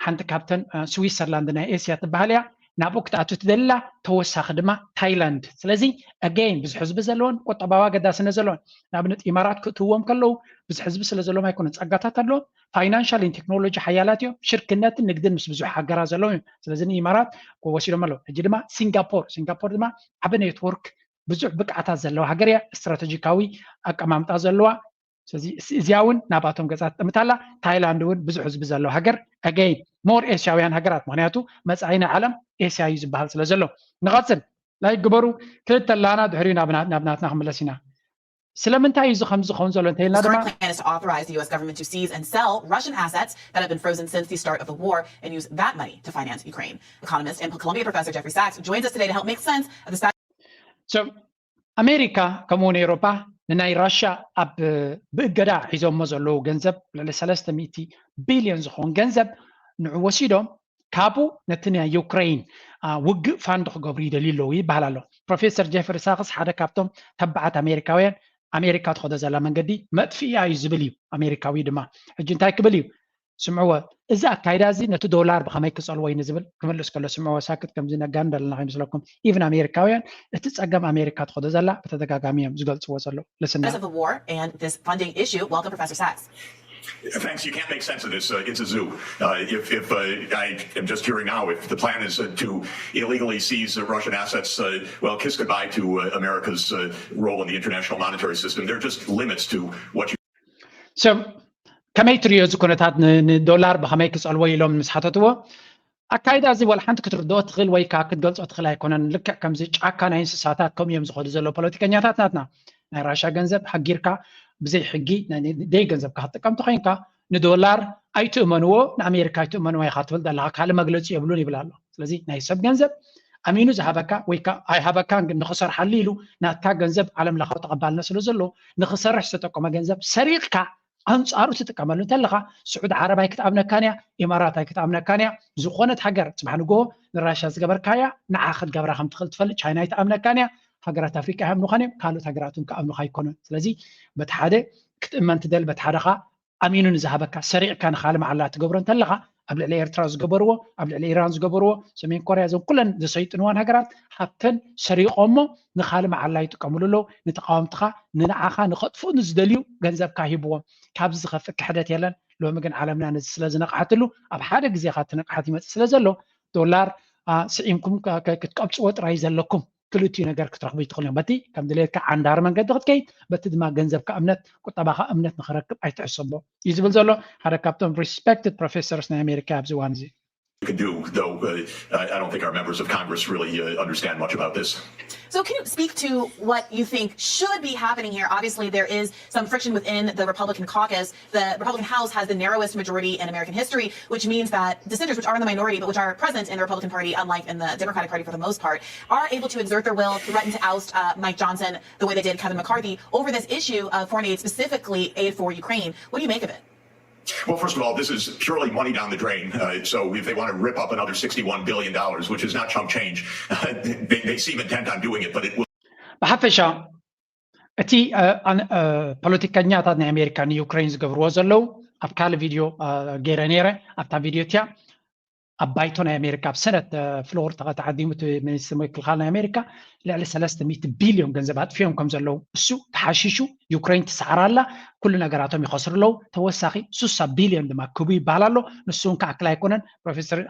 ሓንቲ ካብተን ስዊትዘርላንድ ናይ ኤስያ ትበሃል እያ። ናብኡ ክትኣቱ ትደላ። ተወሳኺ ድማ ታይላንድ። ስለዚ ኣገይን ብዙሕ ህዝቢ ዘለዎን ቁጠባዊ ኣገዳስነት ዘለዎን፣ ንኣብነት ኢማራት ክእትዎም ከለዉ ብዙሕ ህዝቢ ስለ ዘለዎም ኣይኮነን፣ ጸጋታት ኣለዎም። ፋይናንሻል ን ቴክኖሎጂ ሓያላት እዮም። ሽርክነትን ንግድን ምስ ብዙሕ ሃገራት ዘለዎም እዮም። ስለዚ ንኢማራት ወሲዶም ኣለዉ። ሕጂ ድማ ሲንጋፖር፣ ሲንጋፖር ድማ ዓቢ ኔትወርክ ብዙሕ ብቅዓታት ዘለዋ ሃገር እያ። ስትራተጂካዊ ኣቀማምጣ ዘለዋ። ስለዚ እዚኣ እውን ናባቶም ገጻ ትጥምት ኣላ። ታይላንድ እውን ብዙሕ ህዝቢ ዘለዋ ሃገር፣ ኣገይን ሞር ኤስያውያን ሃገራት፣ ምክንያቱ መጻኢ ናይ ዓለም ኤስያ እዩ ዝበሃል ስለ ዘሎ። ንቐጽል። ላይክ ግበሩ። ክልተ ኣላና ድሕሪኡ ናብ ናትና ክምለስ ኢና። ስለምንታይ እዩ እዚ ከም ዝኸውን ዘሎ እንተኢልና ድማ plan is to authorize the U S government to seize and sell Russian assets that have been frozen since the start of the war and use that money to finance Ukraine. Economist and Columbia professor Jeffrey Sachs joins us today to help make sense of the ኣሜሪካ ከምኡ እውን ኤውሮፓ ንናይ ራሽያ ኣብ ብእገዳ ሒዞሞ ዘለዉ ገንዘብ ልዕሊ ሰለስተ ሚእቲ ቢልዮን ዝኸውን ገንዘብ ንዑ ወሲዶም ካብኡ ነቲ ናይ ዩክሬን ውግእ ፋንድ ክገብሩ ይደልዩ ኣለዉ ይበሃል ኣሎ። ፕሮፌሰር ጀፍሪ ሳክስ ሓደ ካብቶም ተባዓት ኣሜሪካውያን ኣሜሪካ ትኸዶ ዘላ መንገዲ መጥፍኢያ እዩ ዝብል እዩ ኣሜሪካዊ ድማ። ሕጂ እንታይ ክብል እዩ? ስምዕዎ፣ እዚ ኣካይዳ እዚ ነቲ ዶላር ብኸመይ ክጸልዎ እዩ ንዝብል ክምልስ ከሎ ስምዕዎ፣ ሳክት ከምዚ ነጋንድ ኣለና ከይመስለኩም። ኢቭን ኣሜሪካውያን እቲ ጸገም ኣሜሪካ ትኸዶ ዘላ ብተደጋጋሚ እዮም ዝገልጽዎ ዘለዉ። ልስና of the war and this funding issue. Welcome, Professor Sachs. Thanks. You can't make sense of this. Uh, it's a zoo. Uh, if if uh, I am just hearing now, if the plan is uh, to illegally seize uh, Russian assets, uh, well, kiss goodbye to uh, America's uh, role in the international monetary system. There are just limits to what you. So ከመይ ትሪኦ እዚ ኩነታት ንዶላር ብኸመይ ክጸልዎ ኢሎም ምስ ሓተትዎ ኣካይዳ እዚ ዋላ ሓንቲ ክትርድኦ ትኽእል ወይ ከዓ ክትገልጾ ትኽእል ኣይኮነን። ልክዕ ከምዚ ጫካ ናይ እንስሳታት ከምኡ እዮም ዝኸዱ ዘለዉ ፖለቲከኛታት ናትና። ናይ ራሻ ገንዘብ ሃጊርካ ብዘይ ሕጊ ደይ ገንዘብካ ክትጥቀም ተኮይንካ ንዶላር ኣይትእመንዎ፣ ንኣሜሪካ ኣይትእመንዎ ኢኻ ትብል ዘለኻ፣ ካልእ መግለጺ የብሉን ይብል ኣሎ። ስለዚ ናይ ሰብ ገንዘብ ኣሚኑ ዝሃበካ ወይ ኣይሃበካን ግን ንኽሰርሓሉ ኢሉ ናትካ ገንዘብ ዓለም ለኻዊ ተቐባልነት ስለ ዘለዎ ንኽሰርሕ ዝተጠቀመ ገንዘብ ሰሪቕካ ኣንጻሩ ትጥቀመሉ እንተለኻ ስዑድ ዓረብ ኣይክትኣምነካን እያ፣ ኢማራት ኣይክትኣምነካን እያ። ዝኾነት ሃገር ጽባሕ ንግሆ ንራሻ ዝገበርካያ ንዓ ክትገብራ ከም ትኽእል ትፈልጥ። ቻይና ኣይትኣምነካን እያ። ሃገራት ኣፍሪቃ ይኣምኑኻን እዮም፣ ካልኦት ሃገራት እውን ክኣምኑኻ ኣይኮኑን። ስለዚ በቲ ሓደ ክትእመን ትደል፣ በቲ ሓደ ኸኣ ኣሚኑ ንዝሃበካ ሰሪቕካ ንኻልእ መዓላ ትገብሮ እንተለኻ ኣብ ልዕሊ ኤርትራ ዝገበርዎ፣ ኣብ ልዕሊ ኢራን ዝገበርዎ፣ ሰሜን ኮርያ እዞም ኩለን ዘሰይጥንዋን ሃገራት ሃብተን ሰሪቖሞ ንኻልእ መዓላ ይጥቀምሉ ኣለዉ። ንተቓወምትኻ ንንዓኻ ንኸጥፍኡ ንዝደልዩ ገንዘብካ ሂብዎም። ካብዚ ዝኸፍእ ክሕደት የለን። ሎሚ ግን ዓለምና ነዚ ስለ ዝነቕሓትሉ ኣብ ሓደ ግዜ ካብ ትንቕሓት ይመጽእ ስለ ዘሎ ዶላር ስዒምኩም ክትቀብጽዎ ጥራይ ዘለኩም ክልቲኡ ነገር ክትረኽቡ ይትኽእሉ እዮም። በቲ ከም ድሌትካ ዓንዳሪ መንገዲ ክትከይድ፣ በቲ ድማ ገንዘብካ እምነት፣ ቁጠባኻ እምነት ንኽረክብ ኣይትሕሰቦ እዩ ዝብል ዘሎ ሓደ ካብቶም respected professors ናይ ኣሜሪካ ኣብዚ እዋን እዚ። Could do, though uh, I don't think our members of Congress really uh, understand much about this. So, can you speak to what you think should be happening here? Obviously, there is some friction within the Republican caucus. The Republican House has the narrowest majority in American history, which means that the senators, which are in the minority but which are present in the Republican Party, unlike in the Democratic Party for the most part, are able to exert their will, threaten to oust uh, Mike Johnson the way they did Kevin McCarthy over this issue of foreign aid, specifically aid for Ukraine. What do you make of it? Well, first of all, this is purely money down the drain. Uh, so if they want to rip up another sixty-one billion dollars, which is not chump change, uh, they, they seem intent on doing it, but it will. ብሓፈሻ እቲ ፖለቲከኛታት ናይ ኣሜሪካ ንዩክሬን ዝገብርዎ ዘለዉ ኣብ ካልእ ቪድዮ ገይረ ነይረ። ኣብታ ቪድዮ እቲያ ኣብ ባይቶ ናይ ኣሜሪካ ኣብ ሰነት ፍሎር ተዓዲሙ እቲ ሚኒስትር ምክልኻል ናይ ኣሜሪካ ልዕሊ ሰለስተ ሚእቲ ቢልዮን ገንዘብ ኣጥፊኦም ከም ዘለዉ፣ እሱ ተሓሺሹ ዩክሬን ትሰዓር ኣላ፣ ኩሉ ነገራቶም ይኸስሩ ኣለዉ፣ ተወሳኺ ሱሳ ቢልዮን ድማ ክቡ ይበሃል ኣሎ። ንሱ እውን ክኣክል ኣይኮነን። ፕሮፌሰር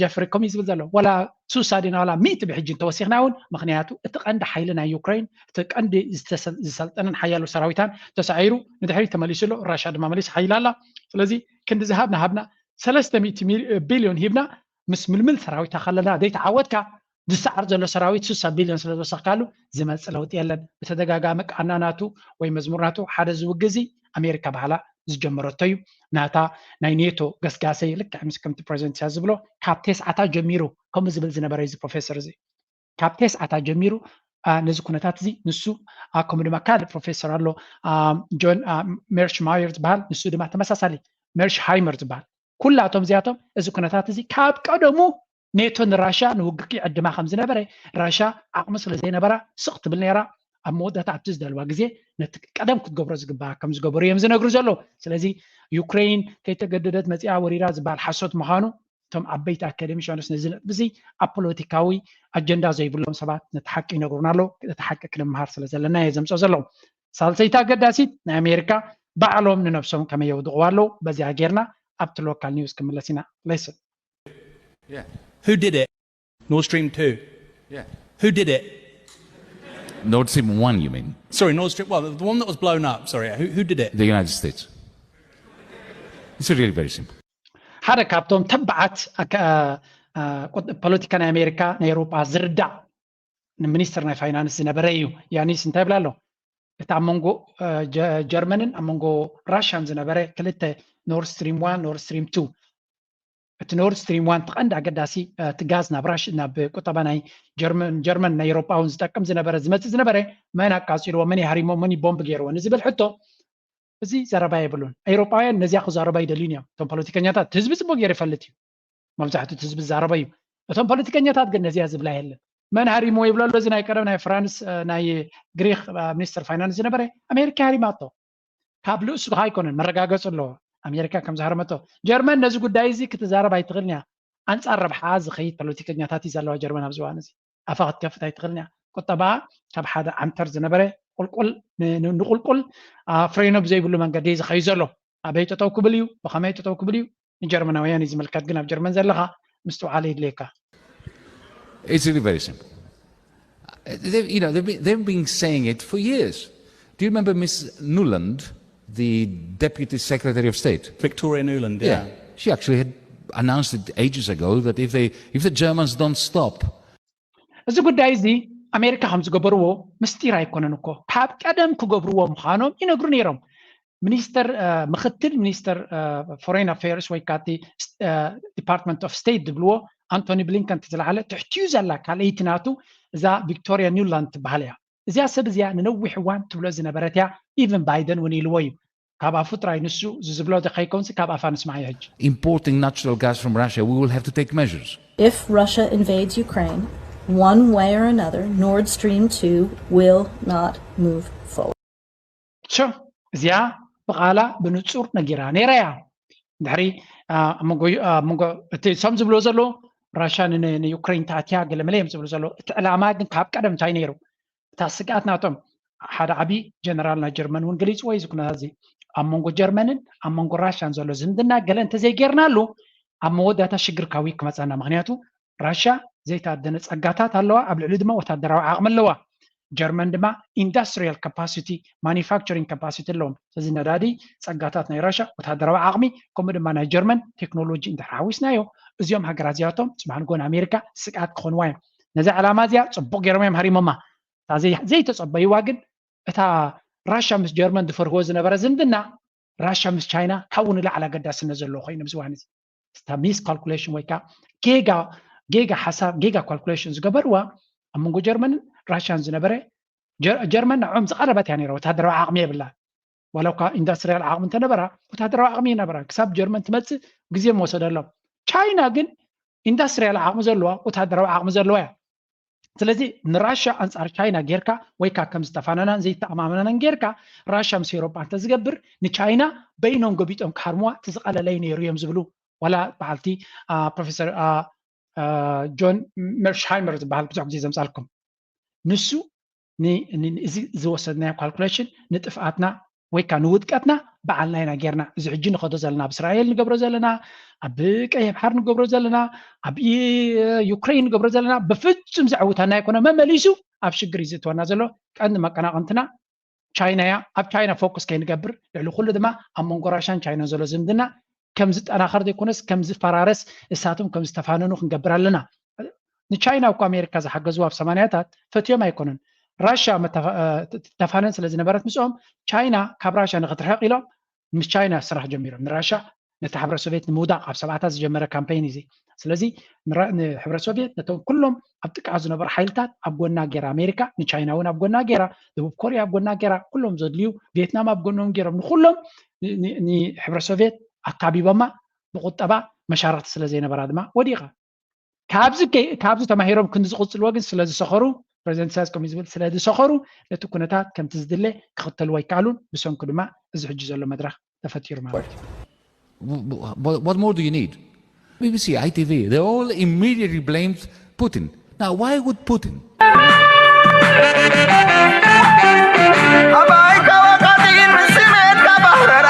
ጀፍሪ ከምኡ እዩ ዝብል ዘሎ፣ ዋላ ሱሳ ዲና ዋላ ሚእቲ ብሕጂ እንተወሲኽና እውን፣ ምክንያቱ እቲ ቀንዲ ሓይሊ ናይ ዩክሬን፣ እቲ ቀንዲ ዝሰልጠነን ሓያሎ ሰራዊታን ተሳዒሩ ንድሕሪት ተመሊሱ ኣሎ። ራሻ ድማ መሊስ ሓይላ ኣላ። ስለዚ ክንዲ ዝሃብና ሃብና ሰለስተ ሚእቲ ቢልዮን ሂብና ምስ ምልምል ሰራዊትካ ከለና ዘይተዓወትካ፣ ዝሰዓር ዘሎ ሰራዊት ሱሳ ቢልዮን ስለ ዝወሰኽካሉ ዝመፅእ ለውጢ የለን። ብተደጋጋሚ ቃና ናቱ ወይ መዝሙር ናቱ ሓደ ዝውግዚ ኣሜሪካ ባዕላ ዝጀመረቶ እዩ። ናታ ናይ ኔቶ ገስጋሰይ ልክዕ ምስ ከምቲ ፕሬዚደንት ኢሳያስ ዝብሎ ካብ ቴስዓታት ጀሚሩ ከምኡ ዝብል ዝነበረ እዩ እዚ ፕሮፌሰር እዚ። ካብ ቴስዓታት ጀሚሩ ነዚ ኩነታት እዚ ንሱ ከምኡ ድማ ካልእ ፕሮፌሰር ኣሎ ጆን ሜርሽ ማየር ዝበሃል፣ ንሱ ድማ ተመሳሳሊ ሜርሽ ሃይመር ዝበሃል። ኩላቶም እዚኣቶም እዚ ኩነታት እዚ ካብ ቀደሙ ኔቶ ንራሻ ንውግእ ይዕድማ ከም ዝነበረ፣ ራሻ ዓቕሚ ስለ ዘይነበራ ስቕ ትብል ነይራ። ኣብ መወዳእታ ኣብቲ ዝደልዋ ግዜ ነቲ ቀደም ክትገብሮ ዝግባኣ ከም ዝገበሩ እዮም ዝነግሩ ዘለዉ። ስለዚ ዩክሬን ከይተገደደት መፂኣ ወሪራ ዝበሃል ሓሶት ምዃኑ እቶም ዓበይቲ ኣካደሚሻኖስ ነዚ ነጥቢ እዚ ኣብ ፖለቲካዊ ኣጀንዳ ዘይብሎም ሰባት ነቲ ሓቂ ይነግሩና ኣለዉ። እቲ ሓቂ ክንምሃር ስለ ዘለና እየ ዘምፅኦ ዘለዉ። ሳልሰይቲ ኣገዳሲት ናይ ኣሜሪካ ባዕሎም ንነብሶም ከመይ የውድቕዋ ኣለዉ። በዚኣ ጌርና ኣብቲ ሎካል ኒውስ ክምለስ ኢና። ሌስን Yeah. Who did it? Nord Stream two. Yeah. Who did it? Nord Stream one, you mean? Sorry, Nord Stream. Well, the one that was blown up. Sorry, who, who did it? The United States. It's really very simple. ሓደ ካብቶም ተባዓት ፖለቲካ ናይ ኣሜሪካ ናይ ኤውሮጳ ዝርዳእ ሚኒስትር ናይ ፋይናንስ ዝነበረ እዩ። ያኒስ እንታይ ይብላ ኣሎ? እቲ ኣብ መንጎ ጀርመንን ኣብ መንጎ ራሽያን ዝነበረ ክልተ ኖርድ ስትሪም ዋን ኖርድ ስትሪም ቱ እቲ ኖርድ ስትሪም ዋን እቲ ቀንዲ ኣገዳሲ እቲ ጋዝ ናብ ራሽ ናብ ቁጠባ ናይ ጀርመን ጀርመን ናይ ኤውሮጳ እውን ዝጠቅም ዝነበረ ዝመፅእ ዝነበረ መን ኣቃፂልዎ መን ይሃሪሞ መን ቦምብ ገይርዎ ንዝብል ሕቶ እዚ ዘረባ የብሉን። ኤውሮጳውያን ነዚኣ ክዛረቡ ኣይደልዩን እዮም። እቶም ፖለቲከኛታት ህዝቢ ፅቡቅ ገይሩ ይፈልጥ እዩ። መብዛሕትኡ ህዝቢ ዝዛረቦ እዩ። እቶም ፖለቲከኛታት ግን ነዚኣ ዝብላ የለን። መን ሃሪሞ ይብሎ ኣሎ። እዚ ናይ ቀደም ናይ ፍራንስ ናይ ግሪክ ሚኒስትር ፋይናንስ ዝነበረ ኣሜሪካ ሃሪማቶ። ካብ ልእሱ ኣይኮነን መረጋገፂ ኣለዎ ኣሜሪካ ከም ዝሃረመቶ። ጀርመን ነዚ ጉዳይ እዚ ክትዛረብ ኣይትኽእልን እያ። ኣንፃር ረብሓ ዝኸይድ ፖለቲከኛታት እዩ ዘለዋ ጀርመን ኣብዚ እዋን እዚ። ኣፋ ክትከፍት ኣይትኽእልን እያ። ቁጠባ ካብ ሓደ ዓንተር ዝነበረ ቁልቁል ንቁልቁል ፍሬኖ ብዘይብሉ መንገዲ ዝኸዩ ዘሎ ኣበይ ጠጠው ክብል እዩ ብኸመይ ጠጠው ክብል እዩ ንጀርመናውያን እዩ ዝምልከት። ግን ኣብ ጀርመን ዘለኻ ምስትውዓል የድልየካ። It's really very simple. They, you know, they've been, they've been saying it for years. Do you remember Miss Nuland, the Deputy Secretary of State? Victoria Nuland, yeah. yeah. She actually had announced it ages ago that if, they, if the Germans don't stop, እዚ ጉዳይ እዚ ኣሜሪካ ከም ዝገበርዎ ምስጢር ኣይኮነን እኮ ካብ ቀደም ክገብርዎ ምዃኖም ይነግሩ ነይሮም። ሚኒስተር ምክትል ሚኒስተር ፎሬን ኣፌርስ ወይ ከዓ ዲፓርትመንት ኦፍ ስቴት ዝብልዎ ኣንቶኒ ብሊንከን ዝለዓለ ትሕትኡ ዘላ ካልኣይቲ ናቱ እዛ ቪክቶሪያ ኒውላንድ ትበሃል እያ። እዚኣ ሰብ እዚኣ ንነዊሕ እዋን ትብሎ ዝነበረት እያ። ኢቨን ባይደን እውን ኢልዎ እዩ። ካብ ኣፉ ጥራይ ንሱ ዝዝብሎ ከይኮንሲ ካብ ኣፋ ንስማዓዮ ሕጂ። Importing natural gas from Russia, we will have to take measures. If Russia invades Ukraine, one way or another, Nord Stream two will not move forward. ሶ እዚኣ ብቓላ ብንጹር ነጊራ ነይራ እያ። ድሕሪ ኣብ መንጎ እቲ እሶም ዝብልዎ ዘለዉ ራሽያ ንዩክሬን ተኣትያ ገለመለ እዮም ዝብሉ ዘለዉ። እቲ ዕላማ ግን ካብ ቀደም እንታይ ነይሩ? እታ ስግኣት ናቶም ሓደ ዓብዪ ጀነራል ናይ ጀርመን እውን ገሊፅዎ እዩ። እዚ ኩነታት እዚ ኣብ መንጎ ጀርመንን ኣብ መንጎ ራሽያን ዘሎ ዝምድና ገለ እንተዘይጌርናሉ ኣብ መወዳእታ ሽግር ካዊ ክመፀና። ምክንያቱ ራሽያ ዘይተኣደነ ፀጋታት ኣለዋ፣ ኣብ ልዕሊ ድማ ወታደራዊ ዓቕሚ ኣለዋ። ጀርመን ድማ ኢንዳስትሪያል ካፓሲቲ ማኒፋክቸሪንግ ካፓሲቲ ኣለዎም። ስለዚ ነዳዲ፣ ፀጋታት ናይ ራሽያ፣ ወታደራዊ ዓቕሚ ከምኡ ድማ ናይ ጀርመን ቴክኖሎጂ እንድሕር ሓዊስናዮ እዚኦም ሃገራት እዚኣቶም ፅባሕ ንጎ ንኣሜሪካ ስግኣት ክኾንዋ እዮም። ነዛ ዕላማ እዚኣ ፅቡቕ ገይሮም እዮም ሃሪሞማ። እታ ዘይተፀበይዋ ግን እታ ራሻ ምስ ጀርመን ዝፈርህዎ ዝነበረ ዝምድና ራሻ ምስ ቻይና ካብኡ ንላዕሊ ኣገዳስነት ዘለዎ ኮይኑ ኣብዚ እዋን እዚ እታ ሚስ ካልኩሌሽን ወይ ከዓ ጌጋ ጌጋ ሓሳብ ጌጋ ካልኩሌሽን ዝገበርዋ ኣብ መንጎ ጀርመንን ራሽያን ዝነበረ ጀርመን ንዕኦም ዝቐረበት እያ ነይራ። ወታደራዊ ዓቕሚ የብላ ዋላ እኳ ኢንዳስትሪያል ዓቕሚ እንተነበራ ወታደራዊ ዓቕሚ ይነበራ ክሳብ ጀርመን ትመፅእ ግዜ መወሰደሎም። ቻይና ግን ኢንዳስትሪያል ዓቕሚ ዘለዋ ወታደራዊ ዓቕሚ ዘለዋ እያ። ስለዚ ንራሻ ኣንጻር ቻይና ጌርካ ወይ ከዓ ከም ዝተፋነናን ዘይተኣማመናን ጌርካ ራሻ ምስ ኤሮጳ እንተዝገብር ንቻይና በይኖም ገቢጦም ክሃርምዋ እቲ ዝቐለለይ ነይሩ እዮም ዝብሉ ዋላ በዓልቲ ፕሮፌሰር ጆን መርሽሃይመር ዝበሃል ብዙሕ ግዜ ዘምፃልኩም ንሱ እዚ ዝወሰድናዮ ካልኩሌሽን ንጥፍኣትና ወይ ከዓ ንውድቀትና በዓልና ኢና ጌርና። እዚ ሕጂ ንኸዶ ዘለና ኣብ እስራኤል ንገብሮ ዘለና፣ ኣብ ቀይሕ ባሕር ንገብሮ ዘለና፣ ኣብ ዩክሬን ንገብሮ ዘለና ብፍጹም ዘዕውተና ኣይኮነ። መመሊሱ ኣብ ሽግር እዩ ዝእትወና ዘሎ። ቀንዲ መቀናቐንትና ቻይና እያ። ኣብ ቻይና ፎከስ ከይንገብር ልዕሊ ኩሉ ድማ ኣብ መንጎ ራሻን ቻይናን ዘሎ ዝምድና ከም ዝጠናኸር ዘይኮነስ ከም ዝፈራረስ እሳቶም ከም ዝተፋነኑ ክንገብር ኣለና። ንቻይና እኮ ኣሜሪካ ዝሓገዝዋ ኣብ ሰማንያታት ፈትዮም ኣይኮኑን። ራሻ ተፋነን ስለ ዝነበረት ምስኦም ቻይና ካብ ራሻ ንክትርሕቕ ኢሎም ምስ ቻይና ስራሕ ጀሚሮም። ንራሻ ነቲ ሕብረ ሶቪየት ንምውዳቕ ኣብ ሰብዓታት ዝጀመረ ካምፔይን እዩ። ስለዚ ንሕብረ ሶቪየት ነቶም ኩሎም ኣብ ጥቃ ዝነበሩ ሓይልታት ኣብ ጎና ገይራ ኣሜሪካ ንቻይና እውን ኣብ ጎና ገይራ ደቡብ ኮሪያ ኣብ ጎና ገይራ ኩሎም ዘድልዩ ቪየትናም ኣብ ጎኖም ገይሮም ንኩሎም ንሕብረ ሶቪየት ኣካቢቦማ ብቁጠባ መሻርክቲ ስለ ዘይነበራ ድማ ወዲቓ። ካብዚ ተማሂሮም ክንዲ ዝቕፅልዎ ግን ስለ ዝሰኸሩ ፕሬዚደንት ኢሳያስ ከምኡ ዝብል ስለ ዝሰኸሩ ነቲ ኩነታት ከምቲ ዝድለ ክኽተልዎ ኣይከኣሉን። ብሰንኩ ድማ እዚ ሕጂ ዘሎ መድረኽ ተፈጢሩ ማለት እዩ። What more do you need? B B C, I T V, they all immediately blamed Putin. Now, why would Putin? ኣባይ ካዋቃጢን ምስ ስሜት ካባህረራ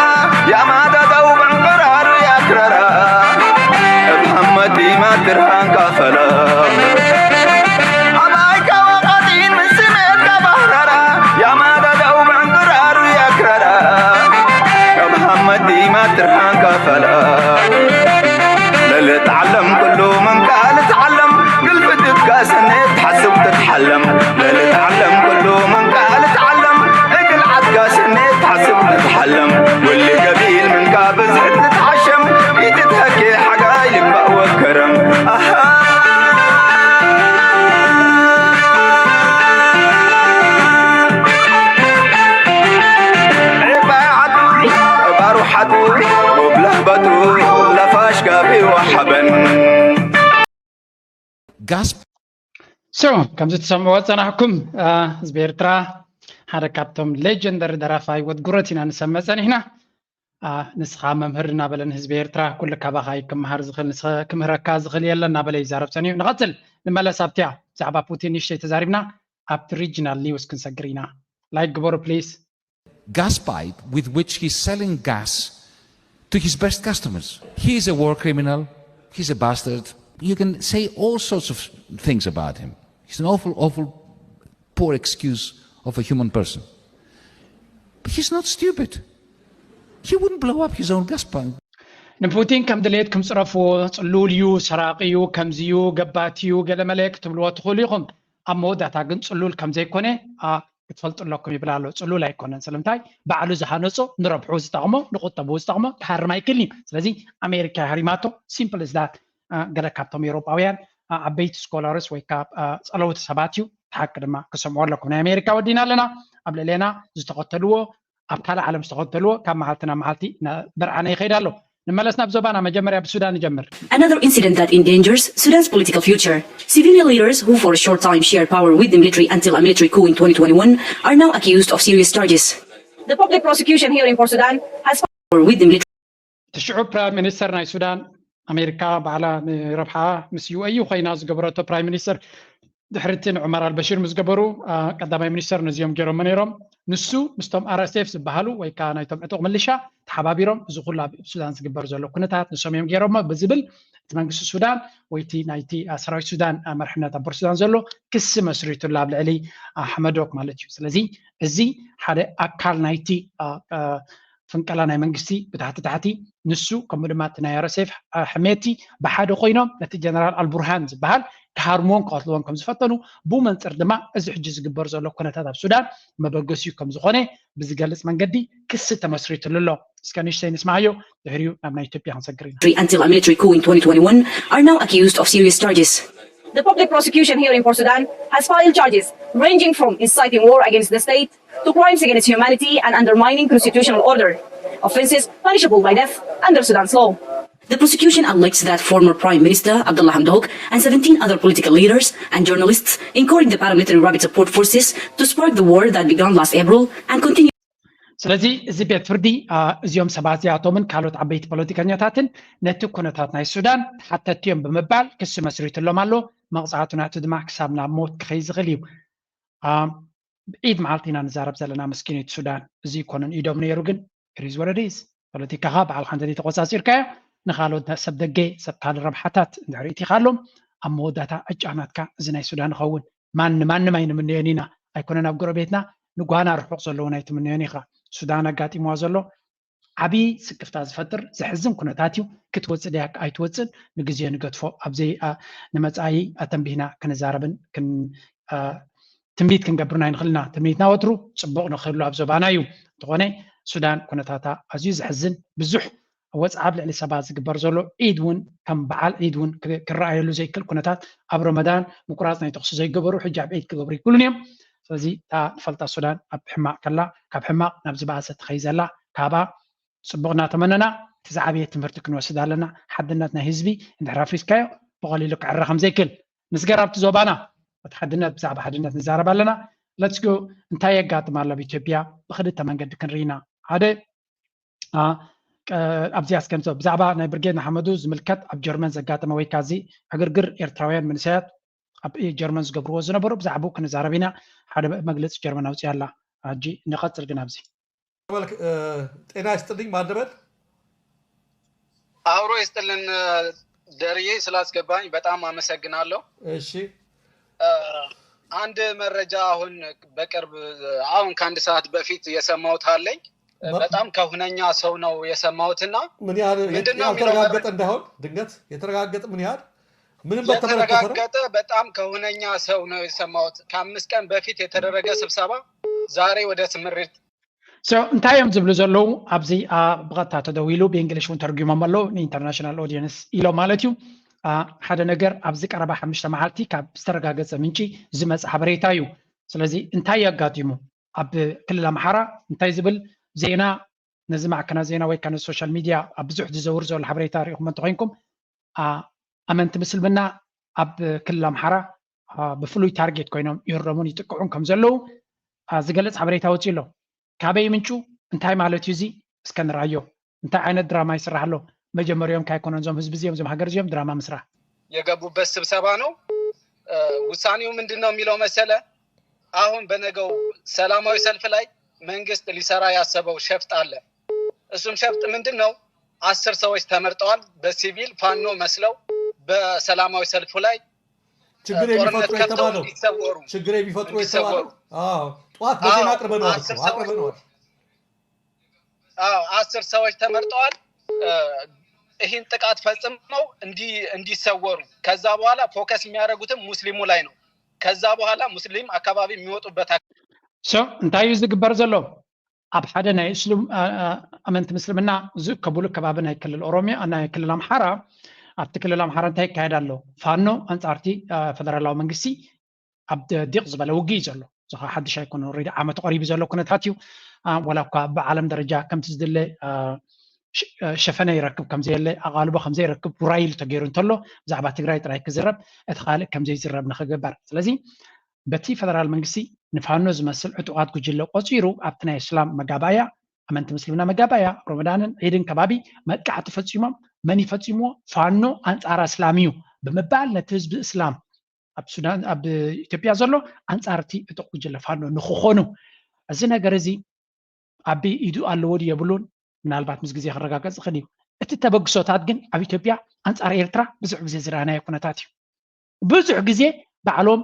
ያማዳዳው ብዕንቅራሩ ያክረራ እብ ሐመድ ዲማ ትርሃን ካፈላ ኣባይ ካዋቃጢን ምስ ስሜት ካባህረራ ያማዳዳው ብዕንቅራሩ ያክረራ እብ ሐመድ ዲማ ትርሃን ካፈላ ለልትዓለም ኩሉ መንቃ ልትዓለም ግልፍትካ ሰኔት ትሓስብ ትትሓለም ለልትዓለም ኩሉ መንቃ ልትዓለም እግል ዓድካ ሰኔት ትሓስብ ትትሓለም ውሊ ገቢል ምንካ ብዝሕት ልትዓሸም ኢትትሀኬ ሓጋይ ልባእ ወከረም ኣሃ ዕባይ ዓዱ ባሩ ሓዱ ወብላህባቱ ለፋሽ ጋቢ ወሓበን ጋስፕ So ከምዚ ትሰምዕዎ ዝፀናሕኩም ህዝቢ ኤርትራ ሓደ ካብቶም ሌጀንደሪ ደራፋይ ወድ ጉረት ኢና ንሰምዕ ፀኒሕና። ንስኻ መምህር እናበለ ንህዝቢ ኤርትራ ኩሉ ካባኻ እዩ ክመሃር ዝኽእል ንስኻ ክምህረካ ዝኽእል የለ እናበለ ይዛረብ ፀኒሑ። ንቐፅል ንመለስ ኣብቲያ ብዛዕባ ፑቲን ንእሽተይ ተዛሪብና ኣብቲ ሪጅናል ኒውስ ክንሰግር ኢና። ላይክ ግበሩ ፕሊስ። gas pipe with which he's selling gas to his best customers. He's a war criminal. He's a bastard. You can say all sorts of things about him. He's an awful, awful poor excuse of a human person. But he's not stupid. He wouldn't blow up his own gas pipe. ንፑቲን ከም ድሌት ክምፅረፍዎ ፅሉል እዩ፣ ሰራቂ እዩ፣ ከምዚ እዩ፣ ገባቲ እዩ፣ ገለመለ ክትብልዎ ትኽእሉ ኢኹም። ኣብ መወዳእታ ግን ፅሉል ከም ዘይኮነ ክትፈልጡ ኣለኩም ይብል ኣሎ። ፅሉል ኣይኮነን። ስለምንታይ? ባዕሉ ዝሃነፆ ንረብሑ ዝጠቕሞ ንቁጠቡ ዝጠቕሞ ክሃርም ኣይክእልን እዩ። ስለዚ ኣሜሪካ ሃሪማቶ። ሲምፕል እዝ ዳት። ገለ ካብቶም ኤውሮጳውያን ዓበይቲ ስኮላርስ ወይ ከዓ ፀለውቲ ሰባት እዩ። ሓቂ ድማ ክሰምዑ ኣለኩም። ናይ ኣሜሪካ ወዲና ኣለና። ኣብ ልዕሌና ዝተኸተልዎ ኣብ ካልእ ዓለም ዝተኸተልዎ ካብ መዓልቲ ናብ መዓልቲ በርዓነ ይኸይድ ኣሎ። ንመለስ ናብ ዞባና መጀመርያ ብሱዳን ንጀምር። Another incident that endangers Sudan's political future. Civilian leaders who for a short time shared power with the military until a military coup in twenty twenty-one are now accused of serious charges. The public prosecution hearing for Sudan has Power with the military እቲ ሽዑ ፕራይም ሚኒስተር ናይ ሱዳን ኣሜሪካ ባዕላ ንረብሓ ምስ ዩ ኤ ዩ ኮይና ዝገበረቶ ፕራይም ሚኒስተር ድሕርቲ ንዑመር ኣልበሽር ምስ ገበሩ ቀዳማይ ሚኒስተር ነዚኦም ገይሮሞ ነይሮም። ንሱ ምስቶም ኣር ኤስ ኤፍ ዝበሃሉ ወይ ከዓ ናይቶም ዕጡቕ ምልሻ ተሓባቢሮም እዚ ኩሉ ኣብ ሱዳን ዝግበር ዘሎ ኩነታት ንሶም እዮም ገይሮሞ ብዝብል እቲ መንግስቲ ሱዳን ወይ እቲ ናይቲ ሰራዊት ሱዳን መርሕነት ኣብ ሱዳን ዘሎ ክሲ መስሪቱላ ኣብ ልዕሊ ሓመዶክ ማለት እዩ። ስለዚ እዚ ሓደ ኣካል ናይቲ ፍንቀላ ናይ መንግስቲ ብታሕቲ ታሕቲ ንሱ ከምኡ ድማ እቲ ናይ ኣር ኤስ ኤፍ ሕሜቲ ብሓደ ኮይኖም ነቲ ጀነራል ኣልቡርሃን ዝበሃል ክሃርምዎን ክቐትልዎን ከም ዝፈተኑ ብኡ መንፅር ድማ እዚ ሕጂ ዝግበር ዘሎ ኩነታት ኣብ ሱዳን መበገሲኡ ከም ዝኾነ ብዝገልፅ መንገዲ ክሲ ተመስሪትሉ ኣሎ። እስከ ንእሽተይ ንስማዓዮ፣ ድሕሪኡ ናብ ናይ ኢትዮጵያ ክንሰግር ኢና። until a military coup in twenty twenty-one are now accused of serious charges. The public prosecution hearing for Sudan has filed charges ranging from inciting war against the state to crimes against humanity and undermining constitutional order, offenses punishable by death under Sudan's law. The prosecution alleges that former Prime Minister Abdullah Hamdok and seventeen other political leaders and journalists encouraged the paramilitary Rapid Support Forces to spark the war that began last April and continue. ስለዚ እዚ ቤት ፍርዲ እዚኦም ሰባት እዚኣቶምን ካልኦት ዓበይቲ ፖለቲከኛታትን ነቲ ኩነታት ናይ ሱዳን ተሓተቲ እዮም ብምባል ክሲ መስሪትሎም ኣሎ። መቕፃዕቱ ናቱ ድማ ክሳብ ናብ ሞት ክኸይ ዝኽእል እዩ። ኢድ መዓልቲ ኢና ንዛረብ ዘለና ምስኪነይቲ ሱዳን። እዚ ይኮነን ኢዶም ነይሩ ግን ሪዝ ወረዲስ ፖለቲካኻ በዓልካ እንተ ተቆፃፂርካዮ ንካልኦት ሰብ ደገ ሰብ ካልእ ረብሓታት እንድሕር ኢትኻሎም ኣብ መወዳታ ዕጫ ናትካ እዚ ናይ ሱዳን ይኸውን። ማን ንማንም ኣይንምንዮን ኢና ኣይኮነን ኣብ ጎረቤትና ንጓና ርሑቕ ዘለውን ኣይትምንዮን ኢኻ። ሱዳን ኣጋጢምዋ ዘሎ ዓብዪ ስክፍታ ዝፈጥር ዘሕዝን ኩነታት እዩ። ክትወፅእ ድያ ኣይትወፅን ንግዜ ንገድፎ ኣብዘይ ንመፃኢ ኣተንቢህና ክንዛረብን ትንቢት ክንገብርና ኣይንኽእልና። ትንቢትና ወትሩ ፅቡቕ ንክህሉ ኣብ ዞባና እዩ። እንተኾነ ሱዳን ኩነታታ ኣዝዩ ዘሕዝን ብዙሕ ወፅዓ ኣብ ልዕሊ ሰባት ዝግበር ዘሎ ዒድ እውን ከም በዓል ዒድ እውን ክረኣየሉ ዘይክእል ኩነታት ኣብ ረመዳን ምቁራፅ ናይ ተኽሲ ዘይገበሩ ሕጂ ኣብ ዒድ ክገብሩ ይክእሉን እዮም። ስለዚ እታ ንፈልጣ ሱዳን ኣብ ሕማቕ ከላ ካብ ሕማቕ ናብ ዝበኣሰ ትኸይ ዘላ ካባ ፅቡቕ እናተመነና እቲ ዝዓበየ ትምህርቲ ክንወስድ ኣለና። ሓድነት ናይ ህዝቢ እንድሕር ኣፍሪስካዮ ብቐሊሉ ክዕረ ከም ዘይክእል ንስገር ኣብቲ ዞባና እቲ ሓድነት ብዛዕባ ሓድነት ንዛረብ ኣለና። ለትስ ጎ እንታይ የጋጥም ኣሎ ኣብ ኢትዮጵያ ብክልተ መንገዲ ክንርኢና ሓደ ኣብዚ ኣስከንቶ ብዛዕባ ናይ ብርጌድ ንሓመዱ ዝምልከት ኣብ ጀርመን ዘጋጠመ ወይ ካዚ ዕግርግር ኤርትራውያን መንእሰያት ኣብ ጀርመን ዝገብርዎ ዝነበሩ ብዛዕባኡ ክንዛረብ ኢና። ሓደ መግለፂ ጀርመን ኣውፅያ ኣላ። ሕጂ ንቐፅል ግን ኣብዚ ጤና ይስጥልኝ ማንደበት አብሮ ይስጥልን ደርዬ ስላስገባኝ በጣም አመሰግናለሁ። እሺ አንድ መረጃ አሁን በቅርብ አሁን ከአንድ ሰዓት በፊት የሰማሁት አለኝ። በጣም ከሁነኛ ሰው ነው የሰማሁትና ምን ያህል ያልተረጋገጠ እንዳይሆን ድንገት የተረጋገጠ ምን ያህል ምንም በተመለከተ ነው? የተረጋገጠ በጣም ከሁነኛ ሰው ነው የሰማሁት። ከአምስት ቀን በፊት የተደረገ ስብሰባ ዛሬ ወደ ስምሪት So እንታይ እዮም ዝብሉ ዘለዉ ኣብዚ ብቐጥታ ተደዊሉ ብእንግሊሽ እውን ተርጉሞም ኣለዉ ንኢንተርናሽናል ኦዲየንስ ኢሎም ማለት እዩ። ሓደ ነገር ኣብዚ ቀረባ ሓሙሽተ መዓልቲ ካብ ዝተረጋገፀ ምንጪ ዝመፀ ሓበሬታ እዩ። ስለዚ እንታይ ኣጋጢሙ ኣብ ክልል ኣምሓራ እንታይ ዝብል ዜና ነዚ ማዕከናት ዜና ወይ ከዓ ነዚ ሶሻል ሚድያ ኣብ ብዙሕ ዝዘውር ዘሎ ሓበሬታ ሪኢኹም እንተኮይንኩም ኣመንቲ ምስልምና ኣብ ክልል ኣምሓራ ብፍሉይ ታርጌት ኮይኖም ይህረሙን ይጥቅዑን ከም ዘለዉ ዝገልፅ ሓበሬታ ወፂኡ ኣሎ። ካበይ ምንጩ እንታይ ማለት እዩ እዚ እስከ ንርኣዮ። እንታይ ዓይነት ድራማ ይስራሕ ኣሎ? መጀመሪኦም ካይኮነን እዞም ህዝቢ እዚኦም እዞም ሃገር እዚኦም ድራማ ምስራሕ የገቡበት ስብሰባ ነው። ውሳኔው ምንድን ነው የሚለው መሰለ አሁን በነገው ሰላማዊ ሰልፍ ላይ መንግስት ሊሰራ ያሰበው ሸፍጥ አለ። እሱም ሸፍጥ ምንድን ነው? አስር ሰዎች ተመርጠዋል በሲቪል ፋኖ መስለው በሰላማዊ ሰልፉ ላይ ችግር የሚፈጥሩ የተባለው ችግር የሚፈጥሩ የተባለው ጠዋት በዜና አቅርበነዋል አቅርበነዋል። አስር ሰዎች ተመርጠዋል። ይህን ጥቃት ፈጽመው እንዲሰወሩ ከዛ በኋላ ፎከስ የሚያደርጉትም ሙስሊሙ ላይ ነው። ከዛ በኋላ ሙስሊም አካባቢ የሚወጡበት እንታይ እዩ ዝግበር ዘሎ? ኣብ ሓደ ናይ እስሉም ኣመንቲ ምስልምና ዝእከብሉ ከባቢ ናይ ክልል ኦሮሚያ ናይ ክልል ኣምሓራ ኣብቲ ክልል ኣምሓራ እንታይ ይካየድ ኣሎ? ፋኖ ኣንፃርቲ ፈደራላዊ መንግስቲ ኣብ ዲቕ ዝበለ ውግእ እዩ ዘሎ። እዚ ከዓ ሓድሽ ኣይኮነ ኦልሬዲ ዓመት ቀሪቡ ዘሎ ኩነታት እዩ። ዋላ እኳ ብዓለም ደረጃ ከምቲ ዝድለ ሸፈነ ይረክብ ከምዘየለ ኣቓልቦ ከምዘይረክብ ውራይ ኢሉ ተገይሩ እንተሎ ብዛዕባ ትግራይ ጥራይ ክዝረብ እቲ ካልእ ከምዘይዝረብ ንክግበር ስለዚ በቲ ፈደራል መንግስቲ ንፋኖ ዝመስል ዕጡቓት ጉጅለ ቆፂሩ ኣብቲ ናይ እስላም መጋባእያ ኣመንቲ ምስልምና መጋባእያ ሮመዳንን ዒድን ከባቢ መጥቃዕቲ ፈፂሞም መን ይፈፂምዎ ፋኖ ኣንፃር ኣስላም እዩ ብምባል ነቲ ህዝቢ እስላም ኣብ ሱዳን ኣብ ኢትዮጵያ ዘሎ ኣንፃርቲ ዕጡቕ ጉጅለ ፋኖ ንክኾኑ እዚ ነገር እዚ ኣቢ ኢዱ ኣለዎ ድዩ የብሉን ምናልባት ምስ ግዜ ክረጋገፅ ዝኽእል እዩ እቲ ተበግሶታት ግን ኣብ ኢትዮጵያ ኣንፃር ኤርትራ ብዙሕ ግዜ ዝረኣናዮ ኩነታት እዩ ብዙሕ ግዜ ባዕሎም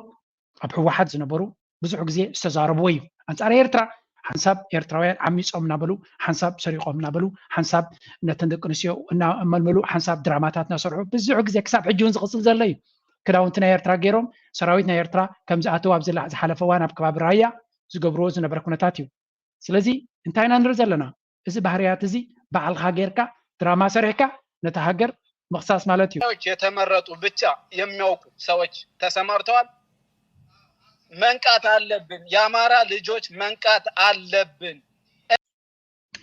ኣብ ህወሓት ዝነበሩ ብዙሕ ግዜ ዝተዛረብዎ እዩ ኣንፃር ኤርትራ ሓንሳብ ኤርትራውያን ዓሚፆም እናበሉ ሓንሳብ ሰሪቆም እናበሉ ሓንሳብ ነተን ደቂ ኣንስትዮ እናመልመሉ ሓንሳብ ድራማታት እናሰርሑ ብዙሕ ግዜ ክሳብ ሕጂ እውን ዝቕፅል ዘሎ እዩ ክዳውንቲ ናይ ኤርትራ ገይሮም ሰራዊት ናይ ኤርትራ ከም ዝኣተው ኣብዚ ዝሓለፈ እዋን ኣብ ከባቢ ራያ ዝገብርዎ ዝነበረ ኩነታት እዩ ስለዚ እንታይ ኢና ንርኢ ዘለና እዚ ባህርያት እዚ ባዕልካ ጌርካ ድራማ ሰሪሕካ ነታ ሃገር ምኽሳስ ማለት እዩ። ሰዎች የተመረጡ ብቻ የሚያውቁ ሰዎች ተሰማርተዋል። መንቃት አለብን። የአማራ ልጆች መንቃት አለብን።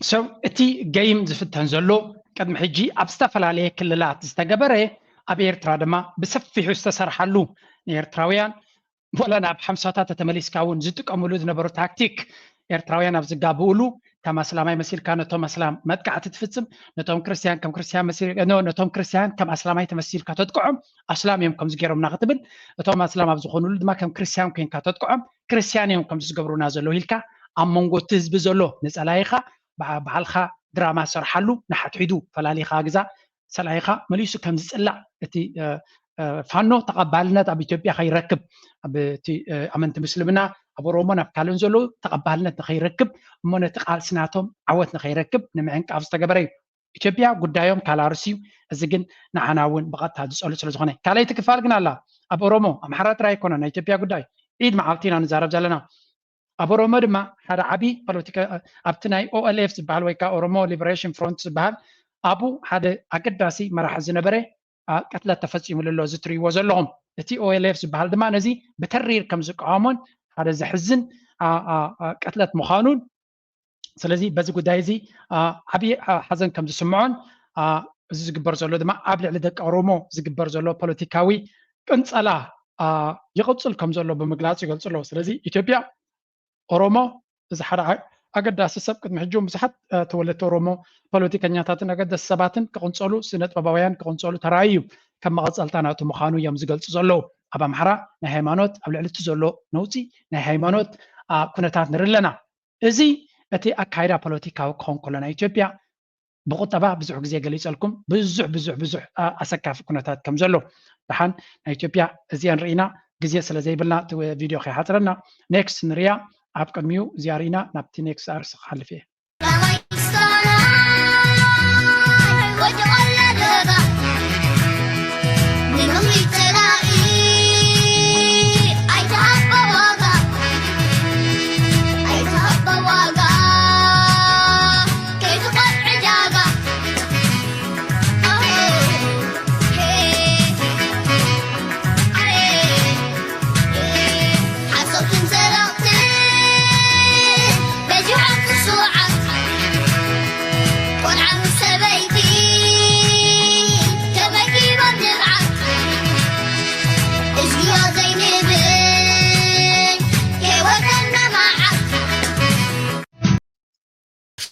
ሰብ እቲ ገይም ዝፍተን ዘሎ ቅድሚ ሕጂ ኣብ ዝተፈላለየ ክልላት ዝተገበረ ኣብ ኤርትራ ድማ ብሰፊሑ ዝተሰርሓሉ ንኤርትራውያን ወላ ናብ ሓምሳታት ተመሊስካ እውን ዝጥቀምሉ ዝነበሩ ታክቲክ ኤርትራውያን ኣብ ዝጋብኡሉ ከም ኣስላማይ መሲልካ ነቶም ኣስላም መጥቃዕቲ ትፍጽም፣ ነቶም ክርስትያን ከም ክርስትያን መሲል- ኖ፣ ነቶም ክርስትያን ከም ኣስላማይ ተመሲልካ ተጥቅዖም ኣስላም እዮም ከምዚ ገይሮምና ክትብል፣ እቶም ኣስላም ኣብ ዝኾኑሉ ድማ ከም ክርስትያን ኮይንካ ተጥቅዖም ክርስትያን እዮም ከምዚ ዝገብሩና ዘለዉ ኢልካ ኣብ መንጎ እቲ ህዝቢ ዘሎ ንጸላኢኻ በዓ- በዓልኻ ድራማ ሰርሓሉ ንሓትሒዱ ፈላሊኻ ግዛ ሰላይኻ መሊሱ ከም ዝጽላእ እቲ ፋኖ ተቐባልነት ኣብ ኢትዮጵያ ከይረክብ ኣብ እቲ ኣመንቲ ምስልምና ኣብ ኦሮሞን ኣብ ካልኦን ዘለዉ ተቐባልነት ንኸይረክብ እሞ ነቲ ቃልሲ ናቶም ዓወት ንኸይረክብ ንምዕንቃፍ ዝተገበረ እዩ። ኢትዮጵያ ጉዳዮም ካላርስ እዩ። እዚ ግን ንዓና እውን ብቐጥታ ዝጸሉ ስለ ዝኾነ ካልኣይቲ ክፋል ግን ኣላ። ኣብ ኦሮሞ ኣምሓራ ጥራይ ኣይኮነን ናይ ኢትዮጵያ ጉዳይ ኢድ መዓልቲ ኢና ንዛረብ ዘለና። ኣብ ኦሮሞ ድማ ሓደ ዓቢ ፖለቲካ ኣብቲ ናይ ኦኤልኤፍ ዝበሃል ወይ ከዓ ኦሮሞ ሊበሬሽን ፍሮንት ዝበሃል ኣብኡ ሓደ ኣገዳሲ መራሒ ዝነበረ ቅትለት ተፈፂሙሉ ኣሎ። እዚ ትሪእዎ ዘለኹም እቲ ኦኤልኤፍ ዝበሃል ድማ ነዚ ብተሪር ከም ዝቃወሞን ሓደ ዘሕዝን ቅትለት ምዃኑን ስለዚ በዚ ጉዳይ እዚ ዓብዪ ሓዘን ከም ዝስምዖን እዚ ዝግበር ዘሎ ድማ ኣብ ልዕሊ ደቂ ኦሮሞ ዝግበር ዘሎ ፖለቲካዊ ቅንፀላ ይቕፅል ከም ዘሎ ብምግላፅ ይገልፁ ኣለዉ። ስለዚ ኢትዮጵያ ኦሮሞ እዚ ሓደ ኣገዳሲ ሰብ ቅድሚ ሕጂ እውን ብዙሓት ተወለድቲ ኦሮሞ ፖለቲከኛታትን ኣገደስቲ ሰባትን ክቕንፀሉ ስነጥበባውያን ክቕንፀሉ ተራእዩ እዩ ከም መቐፀልታ ናቱ ምዃኑ እዮም ዝገልፁ ዘለዉ። ኣብ ኣምሓራ ናይ ሃይማኖት ኣብ ልዕሊ እቲ ዘሎ ነውፂ ናይ ሃይማኖት ኩነታት ንርኢ ኣለና። እዚ እቲ ኣካይዳ ፖለቲካዊ ክኸውን ከሎ ናይ ኢትዮጵያ ብቁጠባ ብዙሕ ግዜ ገሊፀልኩም ብዙሕ ብዙሕ ብዙሕ ኣሰካፊ ኩነታት ከም ዘሎ ደሓን ናይ ኢትዮጵያ እዚአን ርኢና ግዜ ስለ ዘይብልና እቲ ቪድዮ ከይሓፅረና ኔክስት ንሪያ። ኣብ ቅድሚኡ እዚኣ ርኢና ናብቲ ኔክስት ኣርእስቲ ክሓልፍ እየ።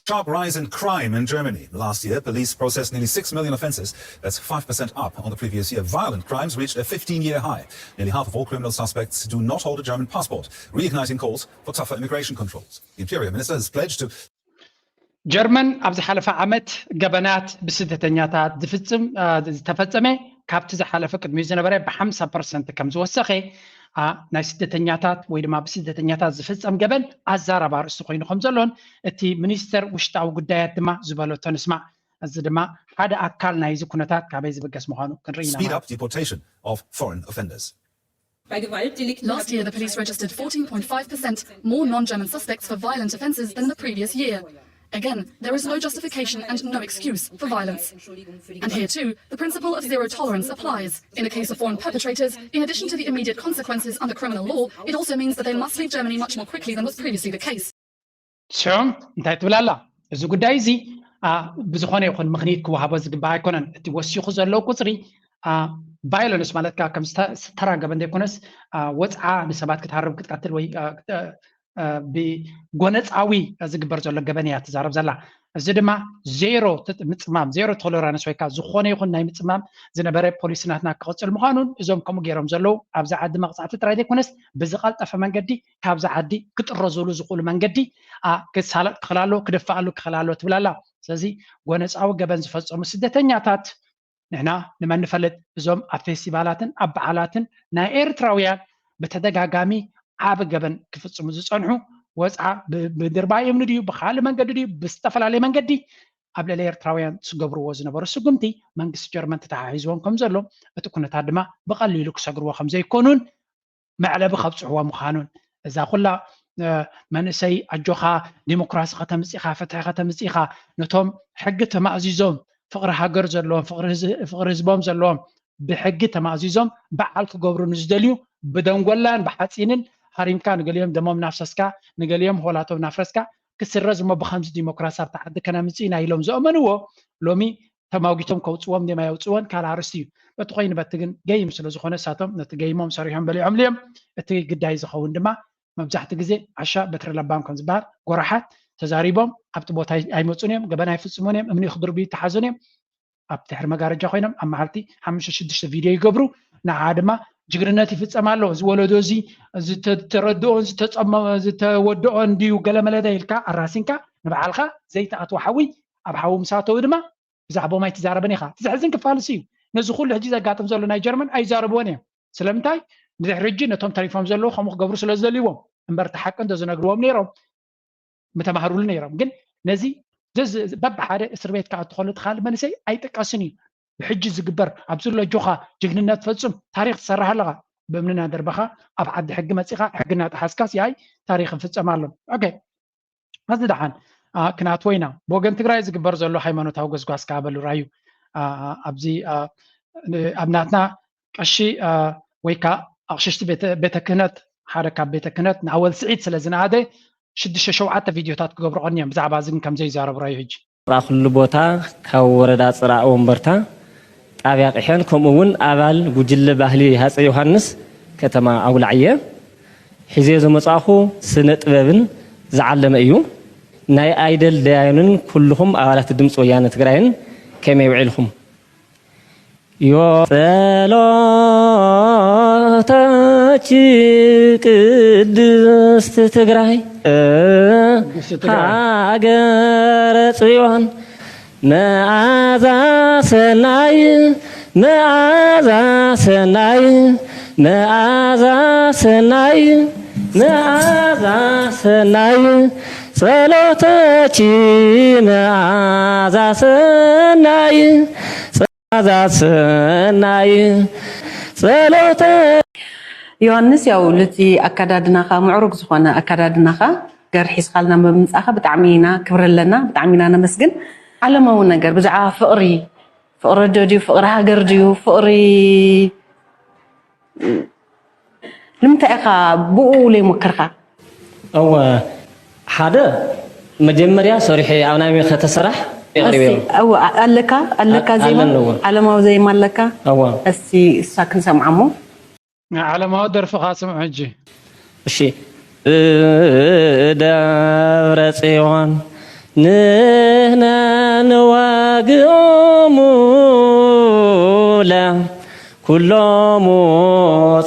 Sharp rise in crime in Germany. Last year, police processed nearly six million offenses. That's five percent up on the previous year. Violent crimes reached a fifteen-year high. Nearly half of all criminal suspects do not hold a German passport, reigniting calls for tougher immigration controls. The Interior Minister has pledged to ጀርመን ኣብ ዝሓለፈ ዓመት ገበናት ብስደተኛታት ዝፍጽም ዝተፈጸመ ካብቲ ዝሓለፈ ቅድሚኡ ዝነበረ ብ50 ፐርሰንት ከም ዝወሰኸ ናይ ስደተኛታት ወይ ድማ ብስደተኛታት ዝፍጸም ገበን ኣዛራቢ ኣርእስቲ ኮይኑ ከም ዘሎን እቲ ሚኒስተር ውሽጣዊ ጉዳያት ድማ ዝበለቶ ንስማዕ። እዚ ድማ ሓደ ኣካል ናይዚ ኩነታት ካበይ ዝብገስ ምዃኑ ክንርኢ ኢና። Speed up deportation of foreign offenders. Last year, the police registered fourteen point five percent more non-German suspects for violent offences than the previous year. Again, there is no justification and no excuse for violence. And here too, the principle of zero tolerance applies. In the case of foreign perpetrators, in addition to the immediate consequences under criminal law, it also means that they must leave Germany much more quickly than was previously the case. ሽዑ እንታይ ትብል ኣላ? እዚ ጉዳይ እዚ ብዝኾነ ይኹን ምኽኒት ክወሃቦ ዝግባእ ኣይኮነን። እቲ ወሲኹ ዘሎ ቁፅሪ ቫዮለንስ ማለት ከዓ ከም ዝተራ ገበን ዘይኮነስ ወፅዓ ንሰባት ክትሃርብ ክትቀትል ወይ ብጎነፃዊ ዝግበር ዘሎ ገበን እያ ትዛረብ ዘላ። እዚ ድማ ዜሮ ምፅማም ዜሮ ቶለራንስ ወይ ከዓ ዝኾነ ይኹን ናይ ምፅማም ዝነበረ ፖሊሲ ናትና ክቕፅል ምዃኑን እዞም ከምኡ ገይሮም ዘለዉ ኣብዚ ዓዲ መቕፃዕቲ ጥራይ ዘይኮነስ ብዝቐልጠፈ መንገዲ ካብዚ ዓዲ ክጥረዙሉ ዝኽእሉ መንገዲ ክሳለጥ ክኽእል ኣለዎ ክድፋኣሉ ክኽእል ኣለዎ ትብል ኣላ። ስለዚ ጎነፃዊ ገበን ዝፈፀሙ ስደተኛታት ንሕና ንመን ንፈልጥ? እዞም ኣብ ፌስቲቫላትን ኣብ በዓላትን ናይ ኤርትራውያን ብተደጋጋሚ ዓቢ ገበን ክፍፅሙ ዝፀንሑ ወፅዓ ብድርባይ እምኒ ድዩ ብካልእ መንገዲ ድዩ ብዝተፈላለየ መንገዲ ኣብ ልዕሊ ኤርትራውያን ዝገብርዎ ዝነበሩ ስጉምቲ መንግስቲ ጀርመን ተተሓሒዝዎም ከም ዘሎ እቲ ኩነታት ድማ ብቐሊሉ ክሰግርዎ ከም ዘይኮኑን መዕለቢ ከብፅሕዎ ምዃኑን እዛ ኩላ መንእሰይ ኣጆኻ ዲሞክራሲ ከተምፅኢኻ ፍትሒ ከተምፅኢኻ ነቶም ሕጊ ተማእዚዞም ፍቕሪ ሃገር ዘለዎም ፍቕሪ ህዝቦም ዘለዎም ብሕጊ ተማእዚዞም በዓል ክገብሩ ንዝደልዩ ብደንጎላን ብሓፂንን ሃሪምካ ንገሊኦም ደሞም ናፍሰስካ ንገሊኦም ሆላቶም ናፍረስካ ክስረዝ እሞ ብከምዚ ዲሞክራሲ ኣብቲ ዓዲ ከነምፅእ ኢና ኢሎም ዘእመንዎ ሎሚ ተማጒቶም ከውፅዎም ድዮም ኣየውፅዎን ካልእ ኣርእስቲ እዩ። በቲ ኮይኑ በቲ ግን ገይም ስለ ዝኾነ እሳቶም ነቲ ገይሞም ሰሪሖም በሊዖም ልዮም። እቲ ግዳይ ዝኸውን ድማ መብዛሕቲ ግዜ ዓሻ በትሪ ለባም ከም ዝበሃል ጎራሓት ተዛሪቦም ኣብቲ ቦታ ኣይመፁን እዮም፣ ገበን ኣይፍፅሙን እዮም፣ እምኒ ክድርብዩ ይተሓዙን እዮም። ኣብ ድሕሪ መጋረጃ ኮይኖም ኣብ መዓልቲ ሓሙሽተ ሽዱሽተ ቪድዮ ይገብሩ። ንዓ ድማ ጅግንነት ይፍፀም ኣሎ። እዚ ወለዶ እዚ ዝተረድኦን ዝተወደኦን ድዩ ገለመለደ ኢልካ ኣራሲንካ ንባዕልካ ዘይተኣትዎ ሓዊ ኣብ ሓዊ ምስ ኣተዉ ድማ ብዛዕባኦም ኣይትዛረብን ኢኻ። እቲ ዘሕዝን ክፋል እሱ እዩ። ነዚ ኩሉ ሕጂ ዘጋጥም ዘሎ ናይ ጀርመን ኣይዛረብዎን እዮም። ስለምንታይ? ንድሕሪ ሕጂ ነቶም ተሪፎም ዘለዉ ከምኡ ክገብሩ ስለ ዝደልይዎም እምበር እቲ ሓቂ እንተዝነግርዎም ነይሮም ምተማህሩሉ ነይሮም። ግን ነዚ በብሓደ እስር ቤት ክኣቱ ከሎ እቲ ካልእ መንእሰይ ኣይጥቀስን እዩ። ብሕጂ ዝግበር ኣብዚ ዘሎ ኣጆኻ ጅግንነት ፈፅም ታሪኽ ትሰርሕ ኣለኻ። ብእምንና ደርበኻ ኣብ ዓዲ ሕጊ መፂኻ ሕጊ እናጠሓስካስ ያይ ታሪኽ ይፍፀም ኣሎ። ኦኬ። ሕዚ ደሓን ክናትዎ ኢና። ብወገን ትግራይ ዝግበር ዘሎ ሃይማኖታዊ ጎስጓስ ከዓ በሉ ራዩ ኣብዚ ኣብ ናትና ቀሺ ወይ ከዓ ኣቕሽሽቲ ቤተ ክህነት ሓደ ካብ ቤተ ክህነት ንኣወል ስዒድ ስለ ዝነኣደ ሽዱሽተ ሸውዓተ ቪድዮታት ክገብሩ ቀንዮም ብዛዕባ እዚ ግን ከም ዘይዛረቡ ራዩ ሕጂ። ራ ኩሉ ቦታ ካብ ወረዳ ፅራእ ወንበርታ ጣብያ ቂሐን ከምኡ እውን ኣባል ጉጅለ ባህሊ ሃፀ ዮሃንስ ከተማ ኣውላዕየ ሒዘ ዝመፃእኹ ስነ ጥበብን ዝዓለመ እዩ። ናይ ኣይደል ደያኑን ኩልኹም ኣባላት ድምፂ ወያነ ትግራይን ከመይ ውዒልኹም? ዮ ጸሎተኪ ቅድስት ትግራይ ሃገረ ጽዮን መዓዛ ሰናይ መዓዛ ሰናይ መዓዛ ሰናይ መዓዛ ሰናይ ጸሎተኪ መዓዛ ሰናይ መዓዛ ሰናይ ጸሎተ ዮሃንስ ያው ልቲ ኣካዳድናኻ ምዕሩግ ዝኾነ ኣካዳድናኻ ገር ሒዝኻልና ብምምጻእኻ ብጣዕሚ ኢና ክብሪ ኣለና ብጣዕሚ ኢና ነመስግን። ዓለማዊ ነገር ብዛዕባ ፍቕሪ ፍቕሪ ኣዶ ድዩ ፍቕሪ ሃገር ድዩ ፍቕሪ ንምንታይ ኢኻ ብኡ ዘይሞከርካ? እወ ሓደ መጀመርያ ሰሪሐ ኣብ ናይ ከተሰራሕ የቕሪበ እወ ኣለካ ኣለካ ዜማ ኣለዎ። ዓለማዊ ዜማ ኣለካ እወ እስቲ እሳ ክንሰምዓ እሞ ዓለማዊ ደርፍኻ ስምዑ ሕጂ እሺ ብደብረ ጽዮን ንሕና ንዋግኦሙ ለ ኩሎሙ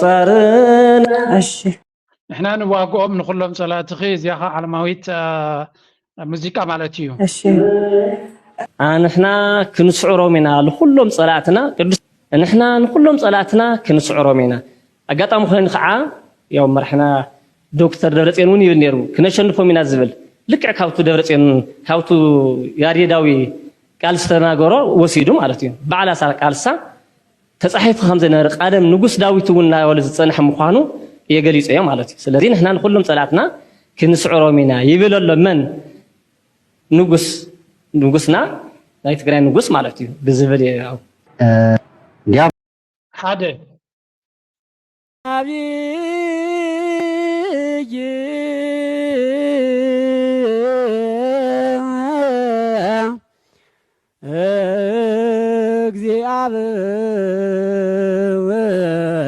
ጸርነ እሺ ንሕና ንዋግኦም ንኩሎም ጸላእትኺ እዚኣ ኸዓ ዓለማዊት ሙዚቃ ማለት እዩ። እሺ ኣንሕና ክንስዕሮም ኢና ንኩሎም ጸላእትና ቅዱስ ንሕና ንኩሎም ጸላእትና ክንስዕሮም ኢና ኣጋጣሚ ኮይኑ ከዓ ያው መራሕና ዶክተር ደብረፅዮን እውን ይብል ነይሩ ክነሸንፎም ኢና ዝብል ልክዕ ካብቱ ደብረፅዮን ካብቱ ያሬዳዊ ቃል ዝተናገሮ ወሲዱ ማለት እዩ በዓል ኣሳር ቃልሳ ተፃሒፉ ከም ዝነበረ ቀደም ንጉስ ዳዊት እውን እናበለ ዝፀንሐ ምኳኑ የገሊፁ እዮም ማለት እዩ ስለዚ ንሕና ንኩሎም ፀላእትና ክንስዕሮም ኢና ይብል ኣሎ መን ንጉስ ንጉስና ናይ ትግራይ ንጉስ ማለት እዩ ብዝብል እዩ ሓደ ኣብይ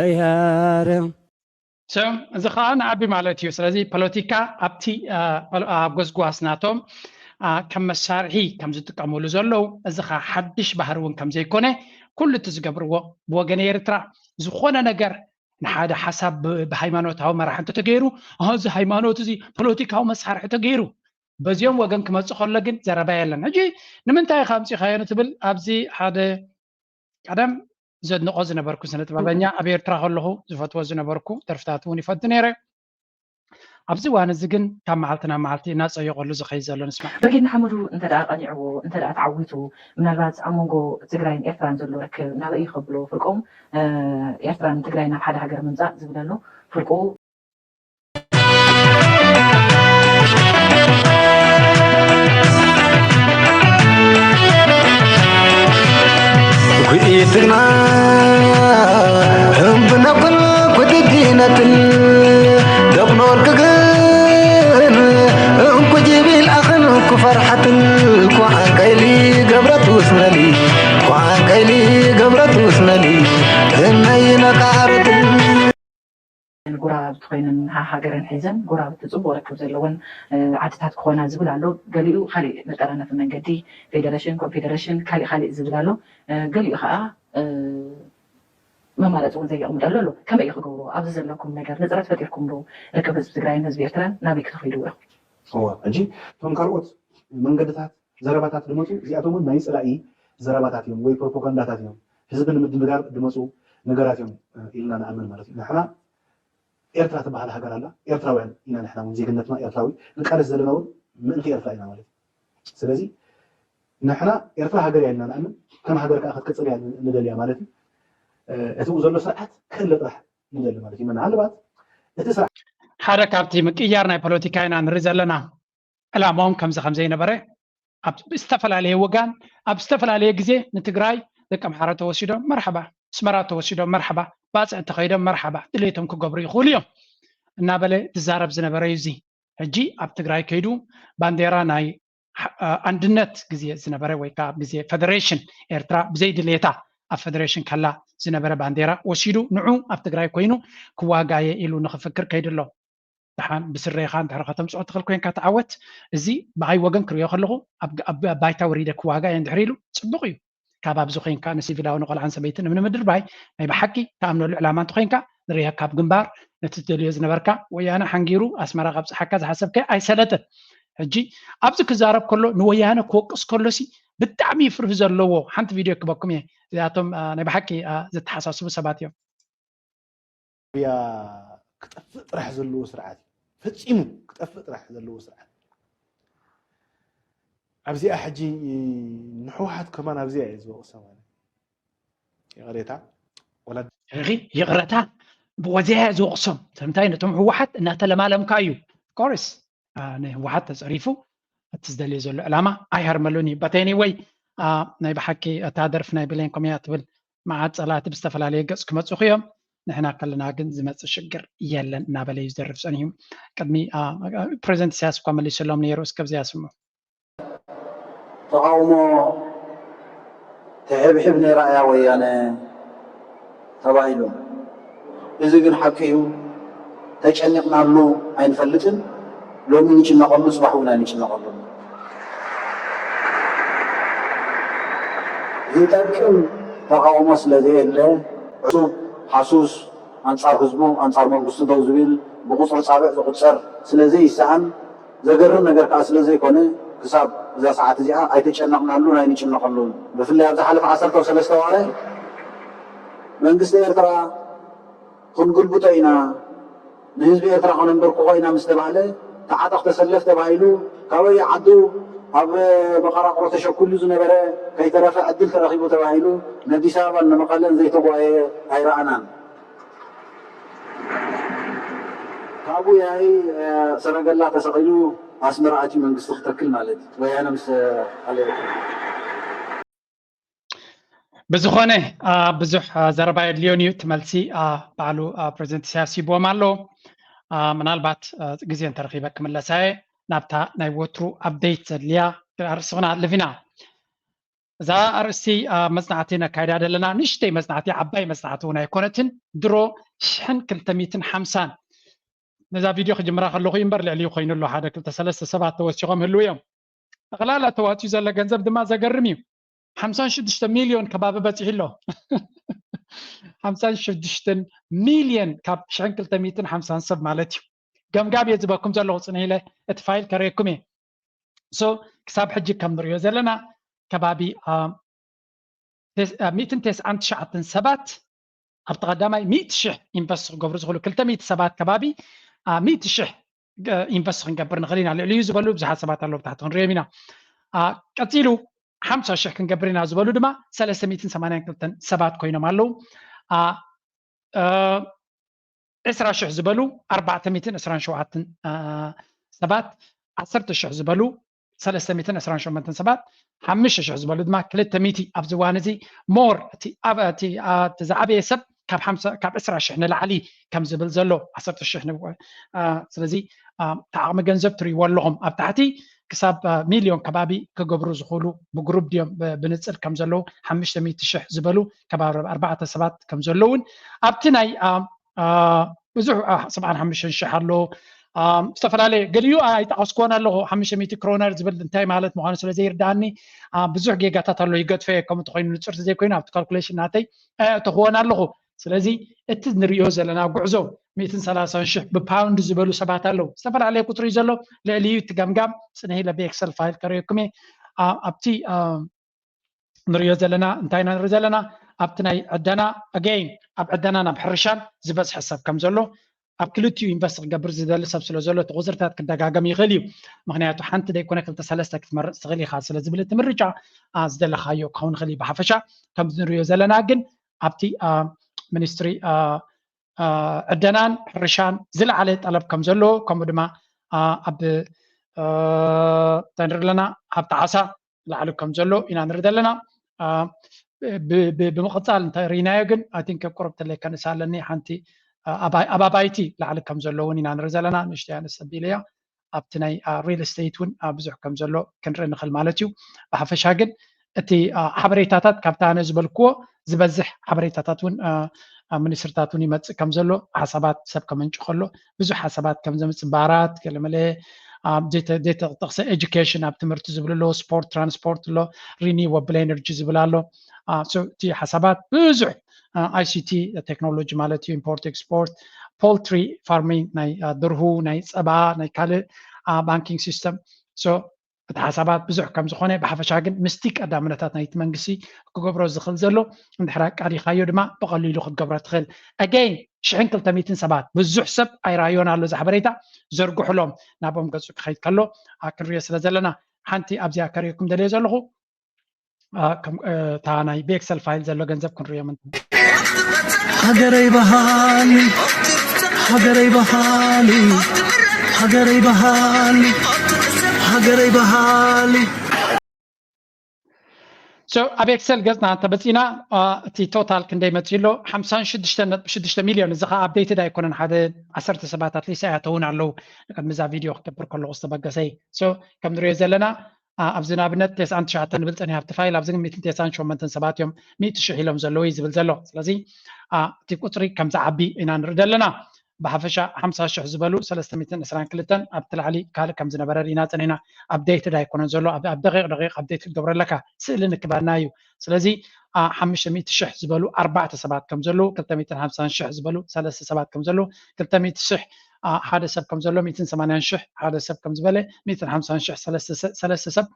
እግዚኣብሔር ሰብ እዚ ከዓ ንዓቢ ማለት እዩ ስለዚ ፖለቲካ ኣብቲ ኣብ ጎስጓስ ናቶም ከም መሳርሒ ከም ዝጥቀምሉ ዘለዉ እዚ ከዓ ሓድሽ ባህሪ እውን ከም ዘይኮነ ኩሉ እቲ ዝገብርዎ ብወገን ኤርትራ ዝኾነ ነገር ንሓደ ሓሳብ ብሃይማኖታዊ መራሕ እንተተገይሩ እዚ ሃይማኖት እዚ ፖለቲካዊ መሳርሒ ተገይሩ በዚኦም ወገን ክመፅእ ከሎ ግን ዘረባ የለን ሕጂ ንምንታይ ኢካ ኣምፂካዮ ንትብል ኣብዚ ሓደ ቀደም ዘድንቆ ዝነበርኩ ስነ ጥበበኛ ኣብ ኤርትራ ከለኹ ዝፈትዎ ዝነበርኩ ደርፍታት እውን ይፈቱ ነይረ ኣብዚ እዋን እዚ ግን ካብ መዓልቲ ናብ መዓልቲ እናፀየቐሉ ዝኸይድ ዘሎ ንስማዕ። ብርጌድ ንሓመዱ እንተ ደኣ ቀኒዕዎ፣ እንተ ደኣ ተዓዊቱ፣ ምናልባት ኣብ መንጎ ትግራይን ኤርትራን ዘሎ ርክብ ናበይ እዩ ከብሎ፣ ፍርቆም ኤርትራን ትግራይን ናብ ሓደ ሃገር ምምጻእ ዝብል ኣሎ። ፍርቁ ጉኢትግና እምብነቕል ኩድዲነትን ደቕኖልክ ግን እንኩ ጅቢል ኣኽን ክፈርሓትል ኳዓንቀይሊ ገብረት ውስነሊ ኳዓንቀይሊ ገብረት ውስነሊ እነይ ነቃርትል ጎረባብቲ ኮይነን ሃ- ሃገረን ሒዘን ጎረባብቲ ፅቡቅ ርክብ ዘለወን እ፣ ዓድታት ክኾና ዝብል ኣሎ። ገሊኡ ካሊእ መጠራነፊ መንገዲ ፌደሬሽን፣ ኮንፌደሬሽን፣ ካሊእ ካሊእ ዝብል ኣሎ። እ፣ ገሊኡ ከዓ እ፣ መማረፂ እውን ዘየቕምጠሉ ኣሎ። ከመይ እዩ ክገብርዎ? ኣብዚ ዘለኩም ነገር ንፅረት ፈጢርኩም ዶ ርክብ ህዝቢ ትግራይን ህዝቢ ኤርትራን ናበይ ክትኸይድዎ ኢኹም? እወ ሕጂ እቶም ካልኦት መንገድታት ዘረባታት ድመፁ እዚኣቶም እውን ናይ ፅላኢ ዘረባታት እዮም ወይ ፕሮፓጋንዳታት እዮም ህዝቢ ንምድንጋር ድመፁ ነገራት እዮም ኢልና ንኣምን ማለት እዩ ንሕና ኤርትራ ትበሃል ሃገር ኣላ ኤርትራውያን ኢና ንሕና እውን ዜግነትና ኤርትራዊ ንቃለስ ዘለና እውን ምእንቲ ኤርትራ ኢና ማለት እዩ ስለዚ ንሕና ኤርትራ ሃገር እያ ኢልና ንኣምን ከም ሃገር ከዓ ክትቅፅል እያ ንደልያ ማለት እዩ እቲ ብኡ ዘሎ ስርዓት ክእለ ጥራሕ ንደሊ ማለት እዩ ምናልባት እቲ ስርዓት ሓደ ካብቲ ምቅያር ናይ ፖለቲካ ኢና ንርኢ ዘለና ዕላማኦም ከምዚ ከምዘይነበረ ኣብ ዝተፈላለየ ወጋን ኣብ ዝተፈላለየ ግዜ ንትግራይ ደቂ ኣምሓራ ተወሲዶም መርሓባ ኣስመራ ተወሲዶም መርሓባ ባፅዕ ተኸይዶም መርሓባ ድሌቶም ክገብሩ ይኽእሉ እዮም እናበለ ዝዛረብ ዝነበረ እዩ እዚ ሕጂ ኣብ ትግራይ ከይዱ ባንዴራ ናይ ኣንድነት ግዜ ዝነበረ ወይ ከዓ ግዜ ፈደሬሽን ኤርትራ ብዘይ ድሌታ ኣብ ፈደሬሽን ከላ ዝነበረ ባንዴራ ወሲዱ ንዑ ኣብ ትግራይ ኮይኑ ክዋጋየ ኢሉ ንክፍክር ከይዱ ኣሎ። ደሓን ብስረኻ እንድሕር ከተምፅኦ ትኽእል ኮይንካ ተዓወት። እዚ ብኣይ ወገን ክሪኦ ከለኹ ኣብ ባይታ ወሪደ ክዋጋ እየ እንድሕር ኢሉ ፅቡቕ እዩ። ካብ ኣብዚ ኮይንካ ንሲቪላዊ ንቆልዓን ሰበይትን እምኒ ምድርባይ ናይ ብሓቂ ተኣምነሉ ዕላማ እንተኮይንካ ንርኢካ ኣብ ግንባር ነቲ ትደልዮ ዝነበርካ ወያነ ሓንጊሩ ኣስመራ ካብ ፀሓካ ዝሓሰብካዮ ኣይሰለጠን። ሕጂ ኣብዚ ክዛረብ ከሎ ንወያነ ክወቅስ ከሎሲ ብጣዕሚ እዩ ፍርሂ ዘለዎ። ሓንቲ ቪድዮ ክበኩም እየ እዚኣቶም ናይ ብሓቂ ዝተሓሳስቡ ሰባት እዮም። ያ ክጠፍእ ጥራሕ ዘለዎ ስርዓት እዩ። ፈፂሙ ክጠፍእ ጥራሕ ዘለዎ ስርዓት ኣብዚኣ ሕጂ ንሕወሓት ከማን ኣብዚኣ እየ ዝወቕሳ ማለት ይቕሬታ ወላ ርኺ ይቕረታ ብወዚያ እየ ዝወቕሶም ስለምንታይ ነቶም ህወሓት እናተለማለምካ እዩ ኮርስ ንህወሓት ተፀሪፉ እቲ ዝደልዮ ዘሎ ዕላማ ኣይሃርመሉን እዩ but anyway ናይ ብሓቂ እታ ደርፊ ናይ ብሌን ከምያ ትብል መዓት ፀላእቲ ብዝተፈላለየ ገፅ ክመፁኹ እዮም ንሕና ከለና ግን ዝመፅእ ሽግር የለን እናበለ እዩ ዝደርፍ ፀኒሑ ቅድሚ ፕሬዚደንት ኢሳያስ እኳ መሊሱሎም ነይሩ እስከ ብዚኣ ስሙ ተቓውሞ ትሕብሕብ ነይራ እያ ወያነ ተባሂሉ። እዚ ግን ሓቂ እዩ። ተጨኒቕናሉ ኣይንፈልጥን። ሎሚ ንጭነቐሉ፣ ፅባሕ እውን ኣይንጭነቐሉን። ዝጠቅም ተቓውሞ ስለ ዘየለ፣ ዕሱብ፣ ሃሱስ፣ ኣንፃር ህዝቡ፣ ኣንፃር መንግስቱ ደው ዝብል፣ ብቁፅሪ ፃብዕ ዝቑፀር ስለ ዘይሰኣን፣ ዘገርም ነገር ከኣ ስለ ዘይኮነ ክሳብ እዛ ሰዓት እዚኣ ኣይተጨነቕናሉን ኣይንጭነቐሉን። ብፍላይ ኣብ ዝሓለፈ ዓሰርተ ሰለስተ ዋርሕ መንግስቲ ኤርትራ ክንግልብጦ ኢና፣ ንህዝቢ ኤርትራ ከነንበርክኾ ኢና ምስ ተባህለ ተዓጠቕ ተሰለፍ ተባሂሉ ካበየ ዓዱ ኣብ መቐራቕሮ ተሸኩሉ ዝነበረ ከይተረፈ ዕድል ተረኺቡ ተባሂሉ ንኣዲስ ኣበባን ንመቐለን ዘይተጓየየ ኣይረኣናን። ካብኡ ያይ ሰረገላ ተሰቒሉ ኣስመራ ኣትዩ መንግስቲ ክተክል ማለት እዩ። ወያነ ምስ ኣለየት። ብዝኾነ ብዙሕ ዘረባ የድልዮን እዩ እቲ መልሲ ባዕሉ ፕሬዚደንት ኢሳያስ ሂብዎም ኣሎ ምናልባት ግዜ እንተረኺበ ክምለሳየ ናብታ ናይ ወትሩ ኣፕደይት ዘድልያ ኣርእስትና ልፊና እዛ ኣርእስቲ መፅናዕቲ ነካይዳ ዘለና ንእሽተይ መፅናዕቲ ዓባይ መፅናዕቲ እውን ኣይኮነትን ድሮ ሽሕን ክልተ ሚትን ሓምሳን ነዛ ቪድዮ ክጅምራ ከለኹ እምበር ልዕሊ ኮይኑ ኣሎ ሓደ ክልተ ሰለስተ ሰባት ተወሲኾም ህልው እዮም ጠቕላላ ተዋፂኡ ዘሎ ገንዘብ ድማ ዘገርም እዩ ሓምሳን ሽዱሽተ ሚልዮን ከባቢ በፂሑ ኣሎ ሓምሳን ሽዱሽተ ሚልዮን ካብ ሽሕን ክልተ ሚትን ሓምሳን ሰብ ማለት እዩ ገምጋም እየ ዝበኩም ዘለኹ ፅንሕ ኢለ እቲ ፋይል ከርእየኩም እየ so ክሳብ ሕጂ ከም ንሪኦ ዘለና ከባቢ ሚእትን ተስዓን ትሽዓተን ሰባት ኣብቲ ቀዳማይ ሚእቲ ሽሕ ኢንቨስት ክገብሩ ዝኽእሉ ክልተ ሚእቲ ሰባት ከባቢ ሚእቲ ሽሕ ኢንቨስት ክንገብር ንኽእል ኢና ልዕሊዩ ዝበሉ ብዙሓት ሰባት ኣለዉ ብታሕቲ ክንሪኦም ኢና ቀፂሉ ሓምሳ ሽሕ ክንገብር ኢና ዝበሉ ድማ ሰለስተ ሚእትን ሰማንያን ክልተን ሰባት ኮይኖም ኣለዉ ዕስራ ሽሕ ዝበሉ ኣርባዕተ ሚእትን ዕስራን ሸውዓተን ሰባት ዓሰርተ ሽሕ ዝበሉ ሰለስተ ሚእትን ዕስራን ሸሞንተን ሰባት ሓሙሽተ ሽሕ ዝበሉ ድማ ክልተ ሚእቲ ኣብዚ እዋን እዚ ሞር እቲ ዝዓበየ ሰብ ካብ ዕስራ ሽሕ ንላዕሊ ከም ዝብል ዘሎ ዓሰርተ ሽሕ ስለዚ እቲ ዓቕሚ ገንዘብ ትርእይዎ ኣለኹም ኣብ ታሕቲ ክሳብ ሚልዮን ከባቢ ክገብሩ ዝኽእሉ ብግሩፕ ድዮም ብንፅል ከም ዘለዉ ሓሙሽተ ሚእቲ ሽሕ ዝበሉ ከባቢ ኣርባዕተ ሰባት ከም ዘለውን ኣብቲ ናይ ብዙሕ ሰብዓን ሓሙሽተን ሽሕ ኣሎ። ዝተፈላለየ ገሊኡ ኣይጠቐስክዎን ኣለኹ። ሓሙሽተ ሚእቲ ክሮነር ዝብል እንታይ ማለት ምዃኑ ስለ ዘይርዳኣኒ ብዙሕ ጌጋታት ኣሎ። ይገድፈ ከምኡ ተኮይኑ ንፅርቲ ዘይኮይኑ ኣብቲ ካልኩሌሽን ናተይ ኣየእተኽዎን ኣለኹ። ስለዚ እቲ ንሪኦ ዘለና ጉዕዞ ሚእትን ሰላሳን ሽሕ ብፓውንድ ዝበሉ ሰባት ኣለዉ። ዝተፈላለየ ቁፅሪ እዩ ዘሎ። ልዕሊኡ እቲ ገምጋም ፅንሕ ኢለ ብኤክሰል ፋይል ከርእየኩም እየ። ኣብቲ ንሪኦ ዘለና እንታይ ኢና ንርኢ ዘለና ኣብቲ ናይ ዕደና ኣገይን ኣብ ዕደና ናብ ሕርሻን ዝበዝሐ ሰብ ከም ዘሎ ኣብ ክልቲኡ ኢንቨስት ክገብር ዝደሊ ሰብ ስለ ዘሎ እቲ ቁፅርታት ክደጋገም ይኽእል እዩ። ምክንያቱ ሓንቲ ደይኮነ ክልተ ሰለስተ ክትመርፅ ትኽእል ኢኻ ስለ ዝብል እቲ ምርጫ ዝደለኻዮ ክኸውን ይኽእል እዩ። ብሓፈሻ ከምዚ ንሪኦ ዘለና ግን ኣብቲ ሚኒስትሪ ዕደናን ሕርሻን ዝለዓለ ጠለብ ከም ዘሎ ከምኡ ድማ ኣብ እንታይ ንርኢ ኣለና ኣብቲ ዓሳ ላዕሊ ከም ዘሎ ኢና ንርኢ ዘለና። ብምቕፃል እንታይ ርኢናዮ ግን ኣይ ቲንክ ቁርብ ተለይ ከንሳ ኣለኒ ሓንቲ ኣብ ኣባይቲ ላዕሊ ከም ዘሎ እውን ኢና ንርኢ ዘለና። ንእሽተይ ኣነስ ኣቢለያ ኣብቲ ናይ ሪል ስቴት እውን ብዙሕ ከም ዘሎ ክንርኢ ንኽእል ማለት እዩ። ብሓፈሻ ግን እቲ ሓበሬታታት ካብቲ ኣነ ዝበልክዎ ዝበዝሕ ሓበሬታታት እውን ሚኒስትርታት እውን ይመፅእ ከም ዘሎ ሓሳባት ሰብ ከመንጭ ከሎ ብዙሕ ሓሳባት ከም ዘምፅእ ባራት ገለመለ ዘይተጠቕሰ ኤጁኬሽን ኣብ ትምህርቲ ዝብል ኣሎ፣ ስፖርት ትራንስፖርት ኣሎ፣ ሪኒወብል ኤነርጂ ዝብል ኣሎ። እቲ ሓሳባት ብዙሕ ኣይሲቲ ቴክኖሎጂ ማለት እዩ፣ ኢምፖርት ኤክስፖርት፣ ፖልትሪ ፋርሚንግ ናይ ድርሁ ናይ ፀባ ናይ ካልእ ባንኪንግ ሲስተም እቲ ሓሳባት ብዙሕ ከም ዝኾነ ብሓፈሻ ግን ምስቲ ቀዳምነታት ናይቲ መንግስቲ ክገብሮ ዝኽእል ዘሎ እንድሕር ኣቃዲኻዮ ድማ ብቐሊሉ ክትገብሮ ትኽእል። ኣገይን ሽሕን ክልተ ሚእትን ሰባት ብዙሕ ሰብ ኣይረኣዮን ኣሎ እዚ ሓበሬታ ዘርግሕሎም ናብኦም ገፁ ክኸይድ ከሎ ክንሪኦ ስለ ዘለና ሓንቲ ኣብዚኣ ከርእየኩም ደልየ ዘለኹ እታ ናይ ብኤክሰል ፋይል ዘሎ ገንዘብ ክንሪኦ ምንታ ሃገረይ በሃሊ ሃገረይ በሃሊ ሃገረይ በሃሊ ሃገረይ በሃሊ ኣብ ኤክሰል ገፅና እንተበፂና እቲ ቶታል ክንደይ መፂ ኣሎ ሓምሳን ሽዱሽተን ነጥቢ ሽዱሽተ ሚልዮን እዚ ከዓ ኣብደይትድ ኣይኮነን ሓደ ዓሰርተ ሰባት ኣትሊስ ኣያተውን ኣለዉ ቅድሚ እዛ ቪድዮ ክገብር ከለኩ ዝተበገሰይ ከም ንሪኦ ዘለና ኣብዚ ንኣብነት ተስዓን ትሽዓተን ንብል ፀኒሕ ኣብቲ ፋይል ኣብዚ ግን ሚእትን ተስዓን ሸሞንተን ሰባት እዮም ሚእቲ ሽሕ ኢሎም ዘለዉ እዩ ዝብል ዘሎ ስለዚ እቲ ቁፅሪ ከም ዝዓቢ ኢና ንርኢ ዘለና ብሓፈሻ ሓምሳ ሽሕ ዝበሉ ሰለስተ ሚእትን ዕስራን ክልተን ኣብቲ ላዕሊ ካልእ ከም ዝነበረ ርኢና ፀኒሕና። ኣብዴትድ ኣይኮነን ዘሎ ኣብ ደቂቕ ደቂቕ ኣብዴት ክትገብሮ ኣለካ ስእሊ ንክበና እዩ። ስለዚ ሓሙሽተ ሚእቲ ሽሕ ዝበሉ ኣርባዕተ ሰባት ከም ዘለዉ ክልተ ሚእትን ሓምሳን ሽሕ ዝበሉ ሰለስተ ሰባት ከም ዘለዉ ክልተ ሚእቲ ሽሕ ሓደ ሰብ ከም ዘሎ ሚእትን ሰማንያን ሽሕ ሓደ ሰብ ከም ዝበለ ሚእትን ሓምሳን ሽሕ ሰለስተ ሰብ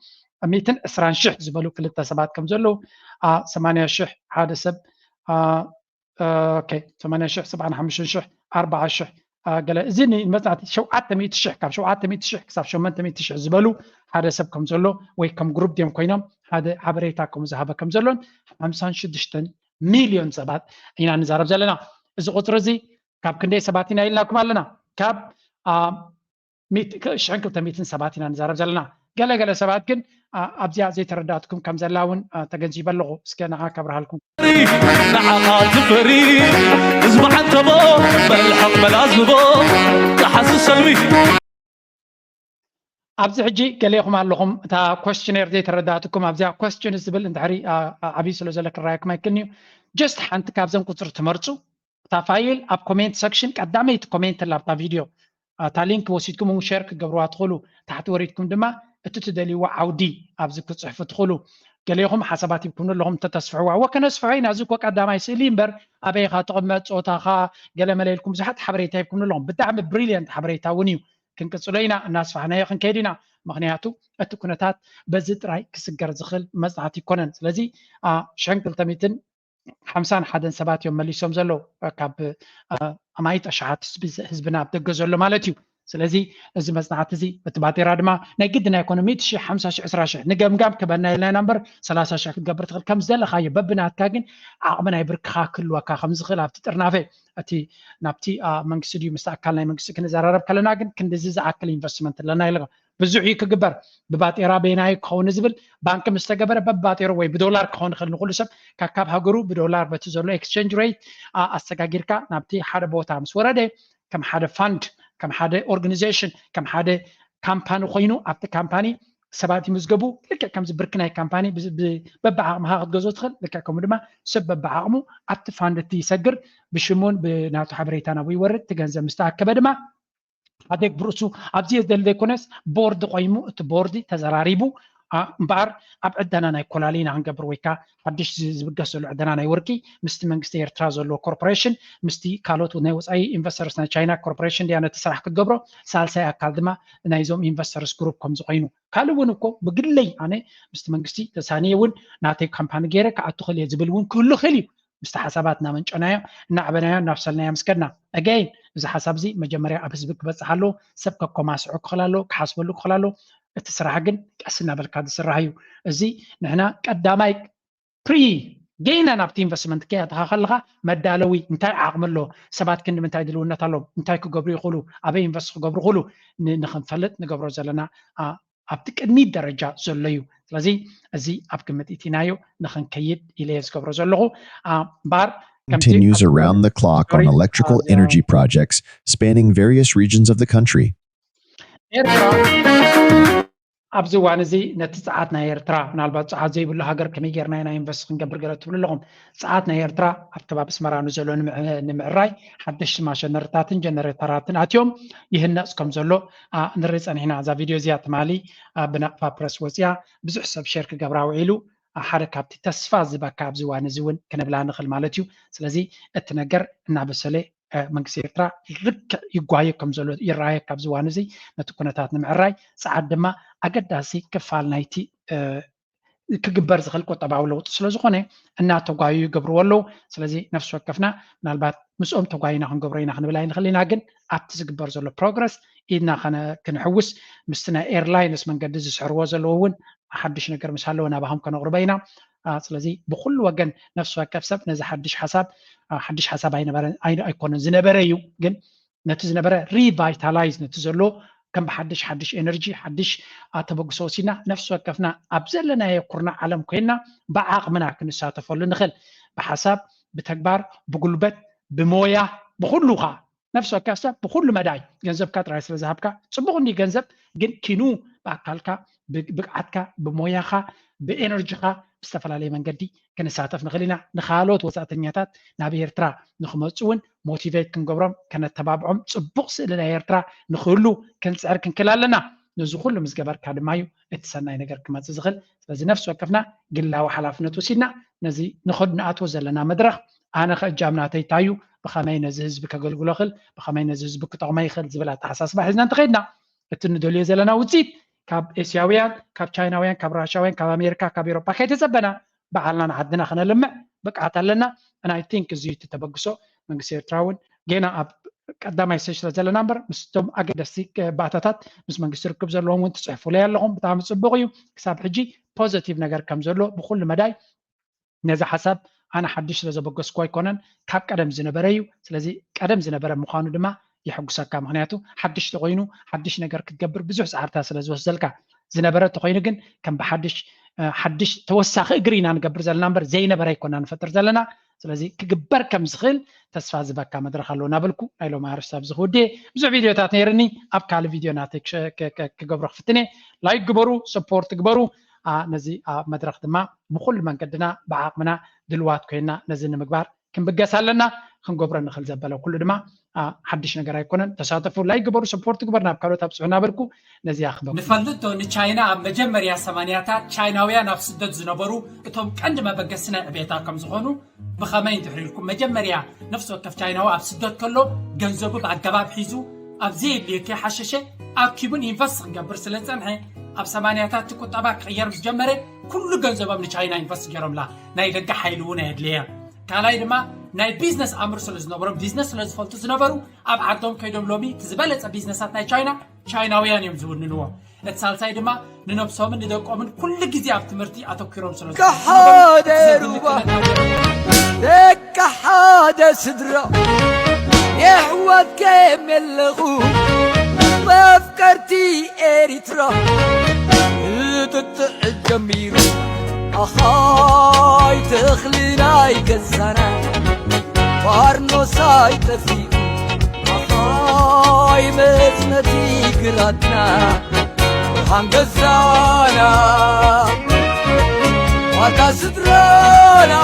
ሚእትን ዕስራን ሽሕ ዝበሉ ክልተ ሰባት ከም ዘለዉ ሰማንያ ሽሕ ሓደ ሰብ ኦኬ ሰማንያ ሽሕ ሰብዓን ሓሙሽተን ሽሕ ኣርባዓ ሽሕ ገለ እዚ ንመፅናዕቲ ሸውዓተ ሚእቲ ሽሕ ካብ ሸውዓተ ሚእቲ ሽሕ ክሳብ ሸሞንተ ሚእቲ ሽሕ ዝበሉ ሓደ ሰብ ከም ዘሎ ወይ ከም ግሩፕ ድዮም ኮይኖም ሓደ ሓበሬታ ከም ዝሃበ ከም ዘሎን ሓምሳን ሽዱሽተን ሚልዮን ሰባት ኢና ንዛረብ ዘለና እዚ ቁፅሪ እዚ ካብ ክንደይ ሰባት ኢና ኢልናኩም ኣለና ካብ ሽሕን ክልተ ሚእትን ሰባት ኢና ንዛረብ ዘለና ገለገለ ሰባት ግን ኣብዚኣ ዘይተረዳእትኩም ከም ዘላ እውን ተገንዚበ ኣለኹ እስከ ንዓ ከብርሃልኩም ንዓኻ ዝፈሪ ህዝቢ ዓንተቦ በልሐቕ በላዝንቦ ተሓስሰልሚ ኣብዚ ሕጂ ገሌኹም ኣለኹም እታ ኮስችኔር ዘይተረዳእትኩም ኣብዚኣ ኮስችን ዝብል እንድሕሪ ዓብዪ ስለ ዘሎ ክረኣየኩም ኣይክእልን እዩ ጀስት ሓንቲ ካብዘን ቁፅሪ ትመርፁ እታ ፋይል ኣብ ኮሜንት ሰክሽን ቀዳመይቲ ኮሜንት ኣላ ኣብታ ቪድዮ እታ ሊንክ ወሲድኩም እውን ሸር ክትገብርዋ ትኽእሉ ታሕቲ ወሪድኩም ድማ እቲ ትደልይዎ ዓውዲ ኣብዚ ክትፅሕፉ ትኽእሉ ገሌኹም ሓሳባት ሂብኩም ኣለኹም እንተተስፍሕዋ ወ ከነስፍሖ ኢና እዚ እኮ ቀዳማይ ስእሊ እምበር ኣበይኻ ትቕመጥ ፆታኻ ገለመለ ኢልኩም ብዙሓት ሓበሬታ ሂብኩም ኣለኹም ብጣዕሚ ብሪልየንት ሓበሬታ እውን እዩ ክንቅፅሎ ኢና እናስፋሕናዮ ክንከይድ ኢና ምክንያቱ እቲ ኩነታት በዚ ጥራይ ክስገር ዝኽእል መፅናዕቲ ይኮነን ስለዚ ሽሕን ክልተ ሚእትን ሓምሳን ሓደን ሰባት እዮም መሊሶም ዘለዉ ካብ ኣማይት ኣሽሓት ህዝብና ኣብ ደገ ዘሎ ማለት እዩ ስለዚ እዚ መፅናዕቲ እዚ እቲ ባጤራ ድማ ናይ ግድን ኣይኮነ ሚእቲ ሽሕ ሓምሳ ሽሕ ዕስራ ሽሕ ንገምጋም ክበና ኢልና ኢና እምበር ሰላሳ ሽሕ ክትገብር ትኽእል ከም ዝደለኻዮ በብናትካ ግን ዓቕሚ ናይ ብርክኻ ክህልወካ ከም ዝኽእል ኣብቲ ጥርናፈ እቲ ናብቲ መንግስቲ ድዩ ምስ ኣካል ናይ መንግስቲ ክንዘራረብ ከለና ግን ክንድዚ ዝኣክል ኢንቨስትመንት ኣለና ኢለ ብዙሕ እዩ ክግበር ብባጤራ በየናይ ክኸውን ዝብል ባንክ ምስ ተገበረ በባጤሮ ወይ ብዶላር ክኸውን ይኽእል ንኩሉ ሰብ ካብ ሃገሩ ብዶላር በቲ ዘሎ ኤክስቸንጅ ሬት ኣሰጋጊርካ ናብቲ ሓደ ቦታ ምስ ወረደ ከም ሓደ ፋንድ ከም ሓደ ኦርጋኒዜሽን ከም ሓደ ካምፓኒ ኮይኑ ኣብቲ ካምፓኒ ሰባት ይምዝገቡ። ልክዕ ከምዚ ብርኪ ናይ ካምፓኒ በብዓቕምኻ ክትገዝኦ ትኽእል። ልክዕ ከምኡ ድማ ሰብ በብዓቕሙ ኣብቲ ፋንድ እቲ ይሰግር፣ ብሽሙን ብናቱ ሓበሬታ ናብኡ ይወርድ። እቲ ገንዘብ ምስ ተኣከበ ድማ ሓደግ ብርእሱ ኣብዚ የደሊ ዘይኮነስ ቦርድ ቆይሙ እቲ ቦርድ ተዘራሪቡ እምበኣር ኣብ ዕደና ናይ ኮላሊ ኢና ክንገብር ወይ ከዓ ሓድሽ ዝብገስ ዘሎ ዕደና ናይ ወርቂ ምስቲ መንግስቲ ኤርትራ ዘለዎ ኮርፖሬሽን ምስቲ ካልኦት ናይ ወፃኢ ኢንቨስተርስ ናይ ቻይና ኮርፖሬሽን ድያ ነቲ ስራሕ ክትገብሮ ሳልሳይ ኣካል ድማ ናይዞም ኢንቨስተርስ ግሩፕ ከም ዝኾይኑ ካልእ እውን እኮ ብግለይ ኣነ ምስቲ መንግስቲ ተሳንየ እውን ናተይ ካምፓኒ ገይረ ክኣቱ ክእል እየ ዝብል እውን ክህሉ ክእል እዩ ምስቲ ሓሳባት እናመንጨናዮ እናዕበናዮ እናብሰልናዮ ምስ ከድና again እዚ ሓሳብ እዚ መጀመርያ ኣብ ህዝቢ ክበፅሕ ኣለዎ ሰብ ከኮማስዖ ክኽእል ኣለዎ ክሓስበሉ ክኽእል ኣለዎ እቲ ስራሕ ግን ቀስ እናበልካ ዝስራሕ እዩ እዚ ንሕና ቀዳማይ ፕሪ ገና ናብቲ ኢንቨስትመንት ከያትኻ ከለኻ መዳለዊ እንታይ ዓቕሚ ኣሎ ሰባት ክንዲ ምንታይ ድልውነት ኣሎም እንታይ ክገብሩ ይኽእሉ ኣበይ ኢንቨስት ክገብሩ ይኽእሉ ንኽንፈልጥ ንገብሮ ዘለና ኣብቲ ቅድሚት ደረጃ ዘሎ እዩ ስለዚ እዚ ኣብ ግምት ኢትናዮ ንኽንከይድ ኢለ ዝገብሮ ዘለኹ እምበኣር continues around the clock on electrical energy projects spanning various regions of the country. ኣብዚ እዋን እዚ ነቲ ፀዓት ናይ ኤርትራ ምናልባት ፀዓት ዘይብሉ ሃገር ከመይ ጌርና ኢና ኢንቨስት ክንገብር ገለ ትብሉ ኣለኹም። ፀዓት ናይ ኤርትራ ኣብ ከባቢ ኣስመራ ንዘሎ ንምዕራይ ሓደሽቲ ማሸነሪታትን ጀነሬተራትን ኣትዮም ይህነፅ ከም ዘሎ ንርኢ ፀኒሕና። እዛ ቪድዮ እዚኣ ትማሊ ብናቕፋ ፕረስ ወፂኣ ብዙሕ ሰብ ሼር ክገብራ ውዒሉ ሓደ ካብቲ ተስፋ ዝበካ ኣብዚ እዋን እዚ እውን ክንብላ ንኽእል ማለት እዩ። ስለዚ እቲ ነገር እናበሰለ መንግስቲ ኤርትራ ልክዕ ይጓየ ከም ዘሎ ይረኣየ ካብዚ እዋን እዚ ነቲ ኩነታት ንምዕራይ ፀዓት ድማ ኣገዳሲ ክፋል ናይቲ ክግበር ዝኽእል ቁጠባዊ ለውጢ ስለ ዝኾነ እናተጓዩ ይገብርዎ ኣለዉ። ስለዚ ነፍሲ ወከፍና ምናልባት ምስኦም ተጓይና ክንገብሮ ኢና ክንብል ኣይንኽእል ኢና፣ ግን ኣብቲ ዝግበር ዘሎ ፕሮግረስ ኢድና ክንሕውስ ምስቲ ናይ ኤርላይንስ መንገዲ ዝስሕርዎ ዘለዉ እውን ሓድሽ ነገር ምስ ኣለዎ ናባኹም ከነቕርቦ ኢና። ስለዚ ብኩሉ ወገን ነፍሲ ወከፍ ሰብ ነዚ ሓድሽ ሓሳብ ሓድሽ ሓሳብ ኣይኮነን ዝነበረ እዩ፣ ግን ነቲ ዝነበረ ሪቫይታላይዝ ነቲ ዘሎ ከም ብሓድሽ ሓድሽ ኤነርጂ ሓድሽ ተበግሶ ወሲድና ነፍሲ ወከፍና ኣብ ዘለናዮ ኩርናዕ ዓለም ኮይንና ብዓቕምና ክንሳተፈሉ ንኽእል ብሓሳብ ብተግባር ብጉልበት ብሞያ ብኩሉ ከዓ ነፍሲ ወከፍ ሰብ ብኩሉ መዳይ ገንዘብካ ጥራይ ስለ ዝሃብካ ፅቡቕ እንዲ ገንዘብ ግን ኪኑ ብኣካልካ ብብቅዓትካ ብሞያኻ ብኤነርጂኻ ብዝተፈላለየ መንገዲ ክንሳተፍ ንኽእል ኢና። ንኻልኦት ወፃእተኛታት ናብ ኤርትራ ንክመፁ እውን ሞቲቬት ክንገብሮም ከነተባብዖም ፅቡቕ ስእሊ ናይ ኤርትራ ንክህሉ ክንፅዕር ክንክእል ኣለና። ነዚ ኩሉ ምስ ገበርካ ድማ እዩ እቲ ሰናይ ነገር ክመፅእ ዝኽእል። ስለዚ ነፍሲ ወከፍና ግላዊ ሓላፍነት ወሲድና ነዚ ንኸድ ንኣትዎ ዘለና መድረኽ ኣነ ከእጃም ናተይ እንታይ እዩ ብኸመይ ነዚ ህዝቢ ከገልግሎ ይኽእል ብኸመይ ነዚ ህዝቢ ክጠቕሞ ይኽእል ዝብል ኣተሓሳስባ ሒዝና እንተኸይድና እቲ ንደልዮ ዘለና ውፅኢት ካብ ኤስያውያን ካብ ቻይናውያን ካብ ራሻውያን ካብ ኣሜሪካ ካብ ኤሮፓ ከይተፀበና ባዓልና ንዓድና ከነልምዕ ብቅዓት ኣለና። And I think እዚ እቲ ተበግሶ መንግስቲ ኤርትራ እውን ጌና ኣብ ቀዳማይ ስቴጅ ስለ ዘለና እምበር ምስቶም ኣገደስቲ ባእታታት ምስ መንግስቲ ርክብ ዘለዎም እውን ትፅሕፉለይ ኣለኹም። ብጣዕሚ ፅቡቕ እዩ። ክሳብ ሕጂ ፖዘቲቭ ነገር ከም ዘሎ ብኩሉ መዳይ ነዚ ሓሳብ ኣነ ሓድሽ ስለ ዘበገስኩ ኣይኮነን፣ ካብ ቀደም ዝነበረ እዩ። ስለዚ ቀደም ዝነበረ ምዃኑ ድማ የሐጉሰካ። ምኽንያቱ ሓድሽ ተኮይኑ ሓድሽ ነገር ክትገብር ብዙሕ ፃዕርታት ስለ ዝወስደልካ። ዝነበረ ተኮይኑ ግን ከም ብሓድሽ ሓድሽ ተወሳኺ እግሪ ኢና ንገብር ዘለና እምበር ዘይነበረ ኣይኮና ንፈጥር ዘለና። ስለዚ ክግበር ከም ዝኽእል ተስፋ ዝበካ መድረኽ ኣሎ እናበልኩ ናይ ሎም ኣርስቲ ኣብዚ ክውድእ ብዙሕ ቪድዮታት ነይርኒ ኣብ ካልእ ቪድዮ ናተይ ክገብሮ ክፍትነ ላይክ ግበሩ ሰፖርት ግበሩ ነዚ መድረኽ ድማ ብኩሉ መንገድና ብዓቕምና ድልዋት ኮይና ነዚ ንምግባር ክንብገስ ኣለና። ክንገብሮ ንኽእል ዘበለ ኩሉ ድማ ሓድሽ ነገር ኣይኮነን። ተሳተፉ ላይክ ግበሩ ሰፖርት ግበር ናብ ካልኦት ኣብፅሑ እናበልኩ ነዚኣ ክበ ንፈልጦ ንቻይና ኣብ መጀመርያ ሰማንያታት ቻይናውያን ኣብ ስደት ዝነበሩ እቶም ቀንዲ መበገሲ ናይ ዕቤታ ከም ዝኾኑ ብኸመይ እንድሕር ኢልኩም መጀመርያ ነፍሲ ወከፍ ቻይናዊ ኣብ ስደት ከሎ ገንዘቡ ብኣገባብ ሒዙ ኣብ ዘየድልዮ ከይሓሸሸ ኣኪቡን ኢንቨስት ክገብር ስለ ዝጸንሐ ኣብ ሰማንያታት እቲ ቁጠባ ክቕየር ምስ ጀመረ ኩሉ ገንዘቦም ንቻይና ኢንቨስት ገይሮምላ። ናይ ደገ ሓይሊ እውን ኣየድለየ። ካልኣይ ድማ ናይ ቢዝነስ ኣምር ስለ ዝነበሮም ቢዝነስ ስለ ዝፈልጡ ዝነበሩ ኣብ ዓዶም ከይዶም ሎሚ እቲ ዝበለጸ ቢዝነሳት ናይ ቻይና ቻይናውያን እዮም ዝውንንዎ። እቲ ሳልሳይ ድማ ንነብሶምን ንደቆምን ኩሉ ግዜ ኣብ ትምህርቲ ኣተኲሮም ስለ ሓደ ሩባ ደቂ ሓደ ስድራ የሕዋት ከየም የለኹ መፍቀርቲ ኤሪትራ ክትጥዕ ጀሚሩ ኣኻይ ተኽሊ ናይ ገዛና ፋርኖሳይ ጠፊኡ ኣኻይ መጽነቲ ግራትና ብርሃን ገዛና ዋታ ስድራና